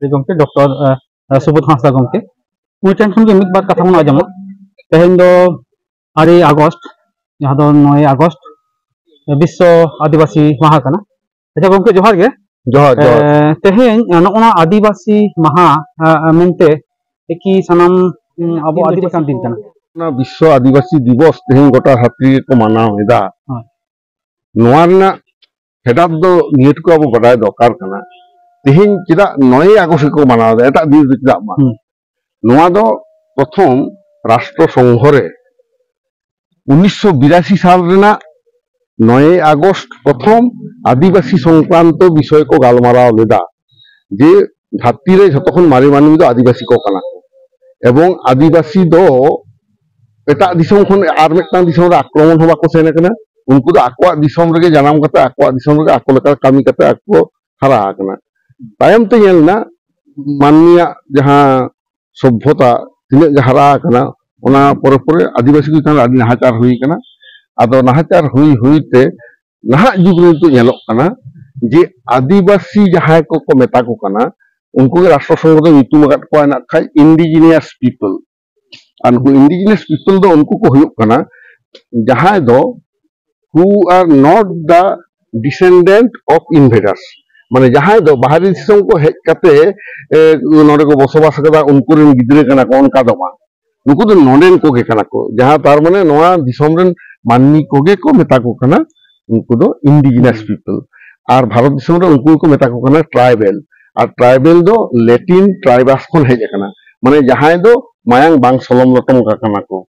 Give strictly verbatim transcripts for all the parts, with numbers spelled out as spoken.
ᱜᱚᱢᱠᱮ ᱰᱚᱠᱴᱚᱨ ᱥᱩᱵᱳᱫᱷ ᱦᱟᱸᱥᱫᱟ ᱜᱚᱢᱠᱮ, ᱩᱱᱤ ᱴᱷᱮᱱ ᱠᱷᱚᱱ ᱜᱮ ᱢᱤᱫ ᱵᱟᱨ ᱠᱟᱛᱷᱟ ᱵᱚᱱ ᱟᱸᱡᱚᱢᱟ᱾ ᱛᱮᱦᱮᱧ ᱫᱚ ᱟᱨᱮ ᱟᱜᱚᱥᱴ, ᱡᱟᱦᱟᱸ ᱫᱚ ᱱᱚᱭᱮ ᱟᱜᱚᱥᱴ ᱵᱤᱥᱥᱚ ᱟᱹᱫᱤᱵᱟᱹᱥᱤ ᱢᱟᱦᱟ ᱠᱟᱱᱟ᱾ ᱟᱪᱪᱷᱟ ᱜᱚᱢᱠᱮ, ᱡᱚᱦᱟᱨ ᱜᱮ᱾ ᱡᱚᱦᱟᱨ, ᱡᱚᱦᱟᱨ᱾ ᱮ, ᱛᱮᱦᱮᱧ ᱱᱚᱜᱼᱚ ᱱᱚᱣᱟ ᱟᱹᱫᱤᱵᱟᱹᱥᱤ ᱢᱟᱦᱟ, ᱮ, ᱢᱮᱱᱛᱮ ᱮᱠᱤ ᱥᱟᱱᱟᱢ, ᱩᱢ, ᱟᱵᱚ ᱟᱹᱫᱤᱵᱟᱹᱥᱤ ᱠᱟᱱ ᱫᱤᱱ ᱠᱟᱱᱟ᱾ ᱚᱱᱟ ᱵᱤᱥᱥᱚ ᱟᱹᱫᱤᱵᱟᱹᱥᱤ ᱫᱤᱵᱚᱥ ᱛᱮᱦᱮᱧ ᱜᱚᱴᱟ ᱫᱷᱟᱹᱨᱛᱤ ᱜᱮᱠᱚ ᱢᱟᱱᱟᱣ ᱮᱫᱟ᱾ ᱦᱳᱭ᱾ ᱱᱚᱣᱟ ᱨᱮᱱᱟᱜ ᱯᱷᱮᱰᱟᱛ ᱫᱚ ᱱᱤᱭᱟᱹ ᱴᱩᱠᱩ ᱟᱵᱚ ᱵᱟᱰᱟᱭ ᱫᱚᱨᱠᱟᱨ ᱠᱟᱱᱟ, ᱛᱮᱦᱮᱧ ᱪᱮᱫᱟᱜ ᱱᱚᱭᱮ ᱟᱜᱚᱥᱴ ᱜᱮᱠᱚ ᱢᱟᱱᱟᱣ ᱮᱫᱟ, ᱮᱴᱟᱜ ᱫᱤᱱ ᱨᱮ ᱪᱮᱫᱟᱜ ᱵᱟᱝ? ᱦᱩᱸ᱾ ᱱᱚᱣᱟ ᱫᱚ ᱯᱨᱚᱛᱷᱚᱢ ᱨᱟᱥᱴᱨᱚ ᱥᱚᱝᱜᱷᱚ ᱨᱮ ᱩᱱᱤᱥᱥᱚ ᱵᱤᱨᱟᱥᱤ ᱥᱟᱞ ᱨᱮᱱᱟᱜ ᱱᱚᱭᱮ ᱟᱜᱚᱥᱴ ᱯᱨᱚᱛᱷᱚᱢ ᱟᱹᱫᱤᱵᱟᱹᱥᱤ ᱥᱚᱝᱠᱨᱟᱱᱛᱚ ᱵᱤᱥᱚᱭ ᱠᱚ ᱜᱟᱞᱢᱟᱨᱟᱣ ᱞᱮᱫᱟ, ᱡᱮ ᱫᱷᱟᱹᱨᱛᱤ ᱨᱮ ᱡᱷᱚᱛᱚ ᱠᱷᱚᱱ ᱢᱟᱨᱮ ᱢᱟᱹᱱᱢᱤ ᱫᱚ ᱟᱹᱫᱤᱵᱟᱹᱥᱤ ᱠᱚ ᱠᱟᱱᱟ ᱠᱚ, ᱮᱵᱚᱝ ᱟᱹᱫᱤᱵᱟᱹᱥᱤ ᱫᱚ ᱮᱴᱟᱜ ᱫᱤᱥᱚᱢ ᱠᱷᱚᱱ ᱟᱨ ᱢᱤᱫᱴᱟᱝ ᱫᱤᱥᱚᱢ ᱨᱮ ᱟᱠᱨᱚᱢᱚᱱ ᱦᱚᱸ ᱵᱟᱠᱚ ᱥᱮᱱ ᱟᱠᱟᱱᱟ᱾ ᱩᱱᱠᱩ ᱫᱚ ᱟᱠᱚᱣᱟᱜ ᱫᱤᱥᱚᱢ ᱨᱮᱜᱮ ᱡᱟᱱᱟᱢ ᱠᱟᱛᱮ, ᱟᱠᱚᱣᱟᱜ ᱫᱤᱥᱚᱢ ᱨᱮᱜᱮ ᱟᱠᱚ ᱞᱮᱠᱟ ᱠᱟᱹᱢᱤ ᱠᱟᱛᱮ ᱟᱠᱚ ᱠᱚ ᱦᱟᱨᱟ ᱟᱠᱟᱱᱟ᱾ ᱛᱟᱭᱚᱢ ᱛᱮ ᱧᱮᱞ ᱮᱱᱟ, ᱢᱟᱹᱱᱢᱤᱭᱟᱜ ᱡᱟᱦᱟᱸ ᱥᱚᱵᱷᱚᱛᱟ ᱛᱤᱱᱟᱹᱜ ᱜᱮ ᱦᱟᱨᱟ ᱟᱠᱟᱱᱟ, ᱚᱱᱟ ᱯᱚᱨᱮ ᱯᱚᱨᱮ ᱟᱹᱫᱤᱵᱟᱹᱥᱤ ᱠᱚ ᱪᱮᱛᱟᱱ ᱨᱮ ᱟᱹᱰᱤ ᱱᱟᱦᱟᱪᱟᱨ ᱦᱩᱭ ᱟᱠᱟᱱᱟ᱾ ᱟᱫᱚ ᱱᱟᱦᱟᱪᱟᱨ ᱦᱩᱭ ᱦᱩᱭ ᱛᱮ ᱱᱟᱦᱟᱜ ᱡᱩᱜᱽ ᱨᱮ ᱱᱤᱛᱚᱜ ᱧᱮᱞᱚᱜ ᱠᱟᱱᱟ ᱡᱮ ᱟᱹᱫᱤᱵᱟᱹᱥᱤ ᱡᱟᱦᱟᱸᱭ ᱠᱚᱠᱚ ᱢᱮᱛᱟ ᱠᱚ ᱠᱟᱱᱟ, ᱩᱱᱠᱩ ᱜᱮ ᱨᱟᱥᱴᱨᱚ ᱥᱚᱝᱜᱷᱚ ᱫᱚ ᱧᱩᱛᱩᱢ ᱟᱠᱟᱫ ᱠᱚᱣᱟ ᱦᱮᱱᱟᱜ ᱠᱷᱟᱡ indigenous people᱾ ᱟᱨ ᱱᱩᱠᱩ indigenous people ᱫᱚ ᱩᱱᱠᱩ ᱠᱚ ᱦᱩᱭᱩᱜ ᱠᱟᱱᱟ ᱡᱟᱦᱟᱸᱭ ᱫᱚ who are not the descendant of invaders, ᱢᱟᱱᱮ ᱡᱟᱦᱟᱸᱭ ᱫᱚ ᱵᱟᱦᱨᱮ ᱫᱤᱥᱚᱢ ᱠᱚ ᱦᱮᱡ ᱠᱟᱛᱮ, ᱮ, ᱱᱚᱰᱮ ᱠᱚ ᱵᱚᱥᱚᱵᱟᱥ ᱠᱟᱫᱟ, ᱩᱱᱠᱩ ᱨᱮᱱ ᱜᱤᱫᱽᱨᱟᱹ ᱠᱟᱱᱟ ᱠᱚ, ᱚᱱᱠᱟ ᱫᱚ ᱵᱟᱝ᱾ ᱱᱩᱠᱩ ᱫᱚ ᱱᱚᱰᱮᱱ ᱠᱚᱜᱮ ᱠᱟᱱᱟ ᱠᱚ, ᱡᱟᱦᱟᱸ ᱛᱟᱨ ᱢᱟᱱᱮ ᱱᱚᱣᱟ ᱫᱤᱥᱚᱢ ᱨᱮᱱ ᱢᱟᱹᱱᱢᱤ ᱠᱚᱜᱮ ᱠᱚ ᱢᱮᱛᱟ ᱠᱚ ᱠᱟᱱᱟ, ᱩᱱᱠᱩ ᱫᱚ indigenous people᱾ ᱟᱨ ᱵᱷᱟᱨᱚᱛ ᱫᱤᱥᱚᱢ ᱨᱮ ᱩᱱᱠᱩ ᱜᱮᱠᱚ ᱢᱮᱛᱟ ᱠᱚ ᱠᱟᱱᱟ tribal᱾ ᱟᱨ tribal ᱫᱚ Latin tribus ᱠᱷᱚᱱ ᱦᱮᱡ ᱟᱠᱟᱱᱟ, ᱢᱟᱱᱮ ᱡᱟᱦᱟᱸᱭ ᱫᱚ ᱢᱟᱭᱟᱝ ᱵᱟᱝ ᱥᱚᱞᱚᱢ ᱞᱚᱴᱚᱢ ᱠᱟᱱᱟ ᱠᱚ,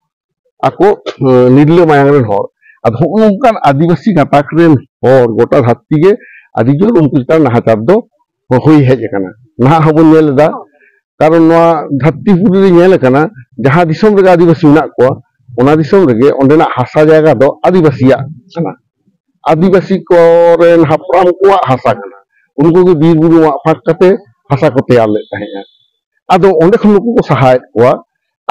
ᱟᱠᱚ, ᱮ, ᱱᱤᱨᱞᱟᱹ ᱢᱟᱭᱟᱝ ᱨᱮᱱ ᱦᱚᱲ᱾ ᱟᱫᱚ ᱦᱚᱸᱜᱼᱚ ᱱᱚᱝᱠᱟᱱ ᱟᱹᱫᱤᱵᱟᱹᱥᱤ ᱜᱟᱛᱟᱠ ᱨᱮᱱ ᱦᱚᱲ ᱜᱚᱴᱟ ᱫᱷᱟᱹᱨᱛᱤ ᱜᱮ ᱟᱹᱰᱤ ᱡᱳᱨ ᱩᱱᱠᱩ ᱪᱮᱛᱟᱱ ᱱᱟᱦᱟᱪᱟᱨ ᱫᱚ ᱦᱩᱭ ᱦᱮᱡ ᱟᱠᱟᱱᱟ᱾ ᱱᱟᱦᱟᱜ ᱦᱚᱸᱵᱚᱱ ᱧᱮᱞ ᱮᱫᱟ, ᱠᱟᱨᱚᱱ ᱱᱚᱣᱟ ᱫᱷᱟᱹᱨᱛᱤ ᱯᱩᱨᱤ ᱨᱮ ᱧᱮᱞ ᱟᱠᱟᱱᱟ, ᱡᱟᱦᱟᱸ ᱫᱤᱥᱚᱢ ᱨᱮᱜᱮ ᱟᱹᱫᱤᱵᱟᱹᱥᱤ ᱢᱮᱱᱟᱜ ᱠᱚᱣᱟ, ᱚᱱᱟ ᱫᱤᱥᱚᱢ ᱨᱮᱜᱮ ᱚᱸᱰᱮᱱᱟᱜ ᱦᱟᱥᱟ ᱡᱟᱭᱜᱟ ᱫᱚ ᱟᱹᱫᱤᱵᱟᱹᱥᱤᱭᱟᱜ ᱠᱟᱱᱟ᱾ ᱟᱹᱫᱤᱵᱟᱹᱥᱤ ᱠᱚᱨᱮᱱ ᱦᱟᱯᱲᱟᱢ ᱠᱚᱣᱟᱜ ᱦᱟᱥᱟ ᱠᱟᱱᱟ᱾ ᱩᱱᱠᱩ ᱜᱮ ᱵᱤᱨ ᱵᱩᱨᱩ ᱢᱟᱜ ᱯᱷᱟᱸᱠ ᱠᱟᱛᱮ ᱦᱟᱥᱟ ᱠᱚ ᱛᱮᱭᱟᱨ ᱞᱮᱫ ᱛᱟᱦᱮᱸᱫᱼᱟ᱾ ᱟᱫᱚ ᱚᱸᱰᱮ ᱠᱷᱚᱱ ᱱᱩᱠᱩ ᱠᱚ ᱥᱟᱦᱟᱭᱮᱫ ᱠᱚᱣᱟ᱾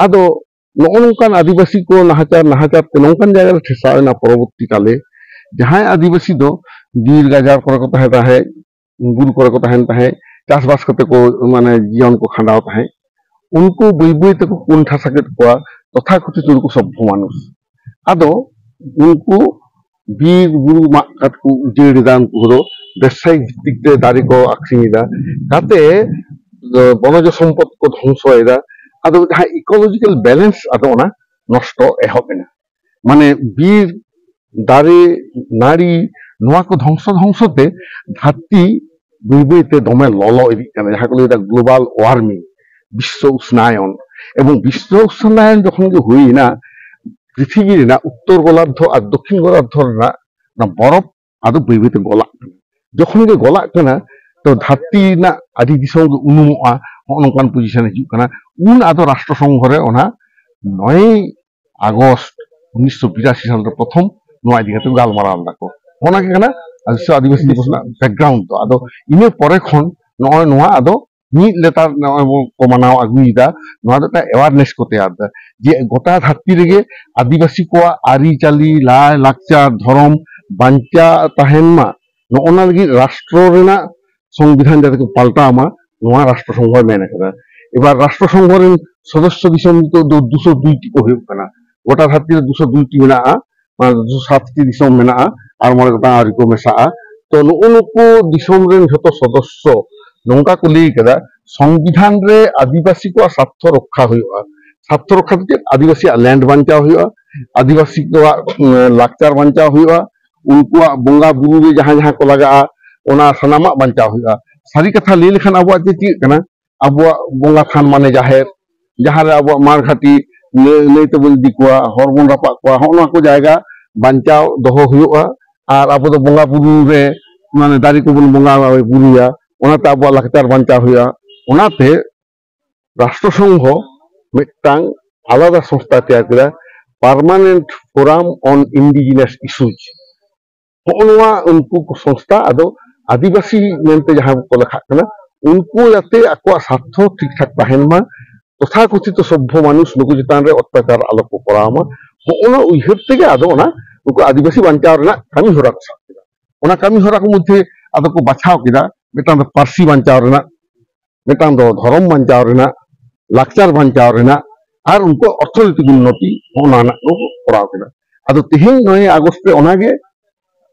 ᱟᱫᱚ ᱱᱚᱜᱼᱚ ᱱᱚᱝᱠᱟᱱ ᱟᱹᱫᱤᱵᱟᱹᱥᱤ ᱠᱚ ᱱᱟᱦᱟᱪᱟᱨ, ᱱᱟᱦᱟᱪᱟᱨ ᱛᱮ ᱱᱚᱝᱠᱟᱱ ᱡᱟᱭᱜᱟ ᱨᱮ ᱴᱷᱮᱥᱟᱣ ᱮᱱᱟ ᱯᱚᱨᱚᱵᱚᱨᱛᱤ ᱠᱟᱞᱮ, ᱡᱟᱦᱟᱸᱭ ᱟᱹᱫᱤᱵᱟᱹᱥᱤ ᱫᱚ ᱵᱤᱨ ᱜᱟᱡᱟᱲ ᱠᱚᱨᱮ ᱠᱚ ᱛᱟᱦᱮᱸ ᱛᱟᱦᱮᱸᱫ, ᱵᱩᱨᱩ ᱠᱚᱨᱮ ᱠᱚ ᱛᱟᱦᱮᱱ ᱛᱟᱦᱮᱸᱫ, ᱪᱟᱥᱵᱟᱥ ᱠᱟᱛᱮ ᱠᱚ ᱢᱟᱱᱮ ᱡᱤᱭᱚᱱ ᱠᱚ ᱠᱷᱟᱸᱰᱟᱣ ᱛᱟᱦᱮᱸᱫ, ᱩᱱᱠᱩ ᱵᱟᱹᱭ ᱵᱟᱹᱭ ᱛᱮᱠᱚ ᱠᱩᱱ ᱴᱷᱟᱥᱟ ᱠᱮᱫ ᱠᱚᱣᱟ ᱛᱚᱛᱷᱟᱠᱚᱛᱷᱤᱛ ᱩᱱᱠᱩ ᱥᱚᱵᱵᱷᱚ ᱢᱟᱱᱩᱥ᱾ ᱟᱫᱚ ᱩᱱᱠᱩ ᱵᱤᱨ ᱵᱩᱨᱩ ᱢᱟᱜ ᱠᱟᱛᱮ ᱠᱚ ᱩᱡᱟᱹᱲ ᱮᱫᱟ, ᱩᱱᱠᱩ ᱠᱚᱫᱚ ᱵᱮᱵᱥᱟᱭᱤᱠ ᱵᱷᱤᱛᱛᱤᱠ ᱛᱮ ᱫᱟᱨᱮ ᱠᱚ ᱟᱠᱷᱨᱤᱧ ᱮᱫᱟ, ᱠᱟᱛᱮ ᱵᱚᱱᱚᱡ ᱥᱚᱢᱯᱚᱫ ᱠᱚ ᱫᱷᱚᱝᱥᱚᱭᱮᱫᱟ᱾ ᱟᱫᱚ ᱡᱟᱦᱟᱸ ᱤᱠᱳᱞᱚᱡᱤᱠᱟᱞ ᱵᱮᱞᱮᱱᱥ ᱟᱫᱚ ᱚᱱᱟ ᱱᱚᱥᱴᱚ ᱮᱦᱚᱵ ᱮᱱᱟ᱾ ᱢᱟᱱᱮ ᱵᱤᱨ ᱫᱟᱨᱮ ᱱᱟᱹᱲᱤ ᱱᱚᱣᱟ ᱠᱚ ᱫᱷᱚᱝᱥᱚ ᱫᱷᱚᱝᱥᱚ ᱛᱮ ᱫᱷᱟᱹᱨᱛᱤ ᱵᱟᱹᱭ ᱵᱟᱹᱭ ᱛᱮ ᱫᱚᱢᱮ ᱞᱚᱞᱚ ᱤᱫᱤᱜ ᱠᱟᱱᱟ, ᱡᱟᱦᱟᱸ ᱠᱚ ᱞᱟᱹᱭᱫᱟ ᱜᱞᱳᱵᱟᱞ ᱳᱣᱟᱨᱢᱤᱝ, ᱵᱤᱥᱥᱚ ᱩᱥᱱᱟᱭᱚᱱ᱾ ᱮᱵᱚᱝ ᱵᱤᱥᱥᱚ ᱩᱥᱱᱟᱭᱚᱱ ᱡᱚᱠᱷᱚᱱ ᱜᱮ ᱦᱩᱭᱮᱱᱟ, ᱯᱨᱤᱛᱷᱤᱵᱤ ᱨᱮᱱᱟᱜ ᱩᱛᱛᱚᱨ ᱜᱳᱞᱟᱨᱫᱷᱚ ᱟᱨ ᱫᱚᱠᱠᱷᱤᱱ ᱜᱳᱞᱟᱨᱫᱷᱚ ᱨᱮᱱᱟᱜ ᱚᱱᱟ ᱵᱚᱨᱚᱯ ᱟᱫᱚ ᱵᱟᱹᱭ ᱵᱟᱹᱭ ᱛᱮ ᱜᱚᱞᱟᱜ ᱠᱟᱱᱟ᱾ ᱡᱚᱠᱷᱚᱱ ᱜᱮ ᱜᱚᱞᱟᱜ ᱠᱟᱱᱟ, ᱛᱚ ᱫᱷᱟᱹᱨᱛᱤ ᱨᱮᱱᱟᱜ ᱟᱹᱰᱤ ᱫᱤᱥᱚᱢ ᱜᱮ ᱩᱱᱩᱢᱚᱜᱼᱟ, ᱱᱚᱜᱼᱚ ᱱᱚᱝᱠᱟᱱ ᱯᱚᱡᱤᱥᱚᱱ ᱦᱤᱡᱩᱜ ᱠᱟᱱᱟ᱾ ᱩᱱ ᱟᱫᱚ ᱨᱟᱥᱴᱨᱚ ᱥᱚᱝᱜᱷᱚ ᱨᱮ ᱚᱱᱟ ᱱᱚᱭ ᱟᱜᱚᱥᱴ ᱩᱱᱤᱥᱥᱚ ᱵᱤᱨᱟᱥᱤ ᱥᱟᱞ ᱨᱮ ᱯᱨᱚᱛᱷᱚᱢ ᱱᱚᱣᱟ ᱤᱫᱤ ᱠᱟᱛᱮ ᱜᱟᱞᱢᱟᱨᱟᱣ ᱞᱮᱫᱟ ᱠᱚ᱾ ᱚᱱᱟ ᱜᱮ ᱠᱟᱱᱟ ᱵᱤᱥᱥᱚ ᱟᱹᱫᱤᱵᱟᱹᱥᱤ ᱫᱤᱵᱚᱥ ᱨᱮᱱᱟᱜ ᱵᱮᱠᱜᱨᱟᱣᱩᱱᱰ ᱫᱚ᱾ ᱟᱫᱚ ᱤᱱᱟᱹ ᱯᱚᱨᱮ ᱠᱷᱚᱱ ᱱᱚᱜᱼᱚᱭ ᱱᱚᱣᱟ ᱟᱫᱚ ᱢᱤᱫ ᱞᱮᱛᱟᱲ ᱱᱚᱜᱼᱚᱭ ᱵᱚ-, ᱠᱚ ᱢᱟᱱᱟᱣ ᱟᱹᱜᱩᱭᱮᱫᱟ᱾ ᱱᱚᱣᱟ ᱫᱚ ᱢᱤᱫᱴᱟᱝ ᱮᱣᱟᱨᱱᱮᱥ ᱠᱚ ᱛᱮᱭᱟᱨ ᱮᱫᱟ ᱡᱮ ᱜᱚᱴᱟ ᱫᱷᱟᱹᱨᱛᱤ ᱨᱮᱜᱮ ᱟᱹᱫᱤᱵᱟᱹᱥᱤ ᱠᱚᱣᱟᱜ ᱟᱹᱨᱤᱪᱟᱹᱞᱤ, ᱞᱟᱭ ᱞᱟᱠᱪᱟᱨ, ᱫᱷᱚᱨᱚᱢ ᱵᱟᱧᱪᱟᱣ ᱛᱟᱦᱮᱱ ᱢᱟ, ᱱᱚᱜᱼᱚ ᱱᱟ ᱞᱟᱹᱜᱤᱫ ᱨᱟᱥᱴᱨᱚ ᱨᱮᱱᱟᱜ ᱥᱚᱝᱵᱤᱫᱷᱟᱱ ᱡᱟᱛᱮ ᱠᱚ ᱯᱟᱞᱴᱟᱣ ᱢᱟ, ᱱᱚᱣᱟ ᱨᱟᱥᱴᱨᱚ ᱥᱚᱝᱜᱷᱚᱭ ᱢᱮᱱ ᱟᱠᱟᱫᱟ᱾ ᱮᱵᱟᱨ ᱨᱟᱥᱴᱨᱚ ᱥᱚᱝᱜᱷᱚ ᱨᱮᱱ ᱥᱚᱫᱚᱥᱥᱚ ᱫᱤᱥᱚᱢ ᱱᱤᱛᱚᱜ ᱫᱚ ᱫᱩᱥᱚ ᱫᱩᱭ ᱴᱤ ᱠᱚ ᱦᱩᱭᱩᱜ ᱠᱟᱱᱟ᱾ ᱜᱚᱴᱟ ᱫᱷᱟᱹᱨᱛᱤ ᱨᱮ ᱫᱩᱥᱚ ᱫᱩᱭ ᱴᱤ ᱢᱮᱱᱟᱜᱼᱟ, ᱢᱟᱱᱮ ᱫᱩᱥᱚ ᱥᱟᱛ ᱴᱤ ᱫᱤᱥᱚᱢ ᱢᱮᱱᱟᱜᱼᱟ, ᱟᱨ ᱢᱚᱬᱮ ᱜᱚᱴᱟᱝ ᱟᱹᱨᱤ ᱠᱚ ᱢᱮᱥᱟᱜᱼᱟ᱾ ᱛᱚ ᱱᱩᱜᱼᱩ ᱱᱩᱠᱩ ᱫᱤᱥᱚᱢ ᱨᱮᱱ ᱡᱷᱚᱛᱚ ᱥᱚᱫᱚᱥᱥᱚ ᱱᱚᱝᱠᱟ ᱠᱚ ᱞᱟᱹᱭ ᱠᱟᱫᱟ, ᱥᱚᱝᱵᱤᱫᱷᱟᱱ ᱨᱮ ᱟᱹᱫᱤᱵᱟᱹᱥᱤ ᱠᱚᱣᱟᱜ ᱥᱟᱨᱛᱷᱚ ᱨᱚᱠᱠᱷᱟ ᱦᱩᱭᱩᱜᱼᱟ᱾ ᱥᱟᱨᱛᱷᱚ ᱨᱚᱠᱠᱷᱟ ᱫᱚ ᱪᱮᱫ? ᱟᱹᱫᱤᱵᱟᱹᱥᱤᱭᱟᱜ ᱞᱮᱱᱰ ᱵᱟᱧᱪᱟᱣ ᱦᱩᱭᱩᱜᱼᱟ, ᱟᱹᱫᱤᱵᱟᱹᱥᱤ ᱠᱚᱣᱟᱜ, ᱩᱸ, ᱞᱟᱠᱪᱟᱨ ᱵᱟᱧᱪᱟᱣ ᱦᱩᱭᱩᱜᱼᱟ, ᱩᱱᱠᱩᱣᱟᱜ ᱵᱚᱸᱜᱟ ᱵᱩᱨᱩ ᱨᱮ ᱡᱟᱦᱟᱸ ᱡᱟᱦᱟᱸ ᱠᱚ ᱞᱟᱜᱟᱜᱼᱟ, ᱚᱱᱟ ᱥᱟᱱᱟᱢᱟᱜ ᱵᱟᱧᱪᱟᱣ ᱦᱩᱭᱩᱜᱼᱟ᱾ ᱥᱟᱹᱨᱤ ᱠᱟᱛᱷᱟ ᱞᱟᱹᱭ ᱞᱮᱠᱷᱟᱱ ᱟᱵᱚᱣᱟᱜ ᱪᱮᱫ ᱪᱤᱠᱟᱹᱜ ᱠᱟᱱᱟ? ᱟᱵᱚᱣᱟᱜ ᱵᱚᱸᱜᱟ ᱛᱷᱟᱱ ᱢᱟᱱᱮ ᱡᱟᱦᱮᱨ, ᱡᱟᱦᱟᱸ ᱨᱮ ᱟᱵᱚᱣᱟᱜ ᱢᱟᱲ ᱜᱷᱟᱹᱴᱤ ᱱᱟᱹᱭ, ᱱᱟᱹᱭ ᱛᱮᱵᱚᱱ ᱤᱫᱤ ᱠᱚᱣᱟ, ᱦᱚᱲ ᱵᱚᱱ ᱨᱟᱯᱟᱜ ᱠᱚᱣᱟ, ᱦᱚᱸᱜᱼᱚ ᱱᱚᱣᱟ ᱠᱚ ᱡᱟᱭᱜᱟ ᱵᱟᱧᱪᱟᱣ ᱫᱚᱦᱚ ᱦᱩᱭᱩᱜᱼᱟ᱾ ᱟᱨ ᱟᱵᱚ ᱫᱚ ᱵᱚᱸᱜᱟ ᱵᱩᱨᱩ ᱨᱮ, ᱢᱟᱱᱮ ᱫᱟᱨᱮ ᱠᱚᱵᱚᱱ ᱵᱚᱸᱜᱟ ᱵᱩᱨᱩᱭᱟ, ᱚᱱᱟᱛᱮ ᱟᱵᱚᱣᱟᱜ ᱞᱟᱠᱪᱟᱨ ᱵᱟᱧᱪᱟᱣ ᱦᱩᱭᱩᱜᱼᱟ᱾ ᱚᱱᱟᱛᱮ ᱨᱟᱥᱴᱨᱚ ᱥᱚᱝᱜᱷᱚ ᱢᱤᱫᱴᱟᱝ ᱟᱞᱟᱫᱟ ᱥᱚᱝᱥᱛᱷᱟ ᱛᱮᱭᱟᱨ ᱠᱮᱫᱟ, Permanent Forum on Indigenous Issues᱾ ᱦᱚᱸᱜᱼᱚ ᱱᱚᱣᱟ ᱩᱱᱠᱩ ᱠᱚ ᱥᱚᱝᱥᱛᱷᱟ ᱟᱫᱚ ᱟᱹᱫᱤᱵᱟᱹᱥᱤ ᱢᱮᱱᱛᱮ ᱡᱟᱦᱟᱸ ᱠᱚ ᱞᱮᱠᱷᱟᱜ ᱠᱟᱱᱟ, ᱩᱱᱠᱩ ᱡᱟᱛᱮ ᱟᱠᱚᱣᱟᱜ ᱥᱟᱨᱛᱷᱚ ᱴᱷᱤᱠ ᱴᱷᱟᱠ ᱛᱟᱦᱮᱱ ᱢᱟ, ᱛᱚᱛᱷᱟᱠᱚᱛᱷᱤᱛᱚ ᱥᱚᱵᱵᱷᱚ ᱢᱟᱱᱩᱥ ᱱᱩᱠᱩ ᱪᱮᱛᱟᱱ ᱨᱮ ᱚᱛᱛᱟᱪᱟᱨ ᱟᱞᱚ ᱠᱚ ᱠᱚᱨᱟᱣ ᱢᱟ, ᱦᱚᱸᱜᱼᱚ ᱱᱟ ᱩᱭᱦᱟᱹᱨ ᱛᱮᱜᱮ ᱟᱫᱚ ᱚᱱᱟ ᱩᱱᱠᱩ ᱟᱹᱫᱤᱵᱟᱹᱥᱤ ᱵᱟᱧᱪᱟᱣ ᱨᱮᱱᱟᱜ ᱠᱟᱹᱢᱤ ᱦᱚᱨᱟ ᱠᱚ ᱥᱟᱵ ᱠᱮᱫᱟ᱾ ᱚᱱᱟ ᱠᱟᱹᱢᱤ ᱦᱚᱨᱟ ᱠᱚ ᱢᱚᱫᱽᱫᱷᱮ ᱟᱫᱚ ᱠᱚ ᱵᱟᱪᱷᱟᱣ ᱠᱮᱫᱟ ᱢᱤᱫᱴᱟᱝ ᱫᱚ ᱯᱟᱹᱨᱥᱤ ᱵᱟᱧᱪᱟᱣ ᱨᱮᱱᱟᱜ, ᱢᱤᱫᱴᱟᱝ ᱫᱚ ᱫᱷᱚᱨᱚᱢ ᱵᱟᱧᱪᱟᱣ ᱨᱮᱱᱟᱜ, ᱞᱟᱠᱪᱟᱨ ᱵᱟᱧᱪᱟᱣ ᱨᱮᱱᱟᱜ, ᱟᱨ ᱩᱱᱠᱩᱣᱟᱜ ᱚᱨᱛᱷᱚᱱᱳᱭᱛᱤᱠ ᱩᱱᱱᱚᱛᱤ, ᱱᱚᱜᱼᱚ ᱱᱚᱣᱟ ᱨᱮᱱᱟᱜ ᱠᱚ ᱠᱚᱨᱟᱣ ᱠᱮᱫᱟ᱾ ᱟᱫᱚ ᱛᱮᱦᱮᱧ ᱱᱚᱭᱮ ᱟᱜᱚᱥᱴ ᱨᱮ ᱚᱱᱟᱜᱮ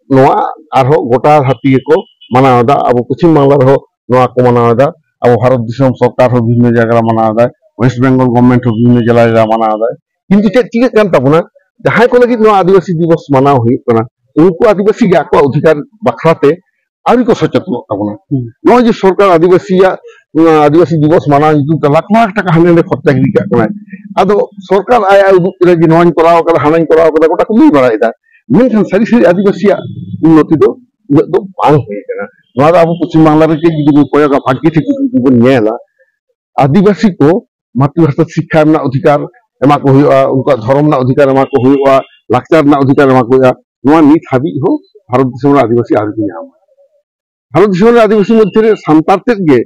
ᱱᱚᱣᱟ ᱟᱨᱦᱚᱸ ᱜᱚᱴᱟ ᱫᱷᱟᱹᱨᱛᱤ ᱜᱮᱠᱚ ᱢᱟᱱᱟᱣ ᱮᱫᱟ᱾ ᱟᱵᱚ ᱯᱚᱪᱷᱤᱢ ᱵᱟᱝᱞᱟ ᱨᱮᱦᱚᱸ ᱱᱚᱣᱟ ᱠᱚ ᱢᱟᱱᱟᱣ ᱮᱫᱟ᱾ ᱟᱵᱚ ᱵᱷᱟᱨᱚᱛ ᱫᱤᱥᱚᱢ ᱥᱚᱨᱠᱟᱨ ᱦᱚᱸ ᱵᱤᱵᱷᱤᱱᱱᱚ ᱡᱟᱭᱜᱟ ᱨᱮ ᱢᱟᱱᱟᱣ ᱮᱫᱟᱭ, ᱳᱭᱮᱥᱴ ᱵᱮᱝᱜᱚᱞ ᱜᱚᱵᱷᱢᱮᱱᱴ ᱦᱚᱸ ᱵᱤᱵᱷᱤᱱᱱᱚ ᱡᱮᱞᱟ ᱡᱮᱞᱟ ᱢᱟᱱᱟᱣ ᱮᱫᱟᱭ᱾ ᱠᱤᱱᱛᱩ ᱪᱮᱫ ᱪᱤᱠᱟᱹᱜ ᱠᱟᱱ ᱛᱟᱵᱚᱱᱟ, ᱡᱟᱦᱟᱸᱭ ᱠᱚ ᱞᱟᱹᱜᱤᱫ ᱱᱚᱣᱟ ᱟᱹᱫᱤᱵᱟᱹᱥᱤ ᱫᱤᱵᱚᱥ ᱢᱟᱱᱟᱣ ᱦᱩᱭᱩᱜ ᱠᱟᱱᱟ, ᱩᱱᱠᱩ ᱟᱹᱫᱤᱵᱟᱹᱥᱤ ᱜᱮ ᱟᱠᱚᱣᱟᱜ ᱚᱫᱷᱤᱠᱟᱨ ᱵᱟᱠᱷᱨᱟᱛᱮ ᱟᱹᱣᱨᱤ ᱠᱚ ᱥᱚᱪᱮᱛᱚᱱᱚᱜ ᱛᱟᱵᱚᱱᱟ᱾ ᱦᱩᱸ᱾ ᱱᱚᱜᱼᱚᱭ ᱡᱮ ᱥᱚᱨᱠᱟᱨ ᱟᱹᱫᱤᱵᱟᱹᱥᱤᱭᱟᱜ, ᱟᱹᱫᱤᱵᱟᱹᱥᱤ ᱫᱤᱵᱚᱥ ᱢᱟᱱᱟᱣ ᱧᱩᱛᱩᱢ ᱛᱮ ᱞᱟᱠᱷ ᱞᱟᱠᱷ ᱴᱟᱠᱟ ᱦᱟᱸᱰᱮ ᱱᱟᱰᱮ ᱠᱷᱚᱨᱪᱟ ᱜᱤᱰᱤ ᱠᱟᱜ ᱠᱟᱱᱟᱭ, ᱟᱫᱚ ᱥᱚᱨᱠᱟᱨ ᱟᱡ ᱟᱡ ᱩᱫᱩᱜ ᱠᱮᱫᱟ ᱡᱮ ᱱᱚᱣᱟᱧ ᱠᱚᱨᱟᱣ ᱠᱟᱫᱟ, ᱦᱟᱱᱟᱧ ᱠᱚᱨᱟᱣ ᱠᱟᱫᱟ, ᱜᱚᱴᱟ ᱠᱚ ᱞᱟᱹᱭ ᱵᱟᱲᱟᱭᱮᱫᱟ, ᱢᱮᱱᱠᱷᱟᱱ ᱥᱟᱹᱨᱤ ᱥᱟᱹᱨᱤ ᱟᱹᱫᱤᱵᱟᱹᱥᱤᱭᱟᱜ ᱩᱱᱱᱚᱛᱤ ᱫᱚ ᱩᱱᱟᱹᱜ ᱫᱚ ᱵᱟᱝ ᱦᱩᱭ ᱟᱠᱟᱱᱟ᱾ ᱱᱚᱣᱟ ᱫᱚ ᱟᱵᱚ ᱯᱚᱪᱷᱤᱢ ᱵᱟᱝᱞᱟ ᱨᱮ ᱡᱩᱫᱤ ᱵᱚᱱ ᱠᱚᱭᱚᱜᱟ, ᱵᱷᱟᱜᱮ ᱴᱷᱤᱠ ᱡᱩᱫᱤ ᱵᱚᱱ ᱧᱮᱞᱟ, ᱟᱹᱫᱤᱵᱟᱹᱥᱤ ᱠᱚ ᱢᱟᱛᱨᱤᱵᱷᱟᱥᱟ ᱥᱤᱠᱠᱷᱟ ᱨᱮᱱᱟᱜ ᱚᱫᱷᱤᱠᱟᱨ ᱮᱢᱟ ᱠᱚ ᱦᱩᱭᱩᱜᱼᱟ, ᱩᱱᱠᱩᱣᱟᱜ ᱫᱷᱚᱨᱚᱢ ᱨᱮᱱᱟᱜ ᱚᱫᱷᱤᱠᱟᱨ ᱮᱢᱟ ᱠᱚ ᱦᱩᱭᱩᱜᱼᱟ, ᱞᱟᱠᱪᱟᱨ ᱨᱮᱱᱟᱜ ᱚᱫᱷᱤᱠᱟᱨ ᱮᱢᱟ ᱠᱚ ᱦᱩᱭᱩᱜᱼᱟ᱾ ᱱᱚᱣᱟ ᱱᱤᱛ ᱦᱟᱹᱵᱤᱡ ᱦᱚᱸ ᱵᱷᱟᱨᱚᱛ ᱫᱤᱥᱚᱢ ᱨᱮ ᱟᱹᱫᱤᱵᱟᱹᱥᱤ ᱟᱹᱣᱨᱤ ᱠᱚ ᱧᱟᱢᱟ᱾ ᱵᱷᱟᱨᱚᱛ ᱫᱤᱥᱚᱢ ᱨᱮ ᱟᱹᱫᱤᱵᱟᱹᱥᱤ ᱢᱚᱫᱽᱫᱷᱮ ᱨᱮ ᱥᱟᱱᱛᱟᱲ ᱛᱮᱫ ᱜᱮ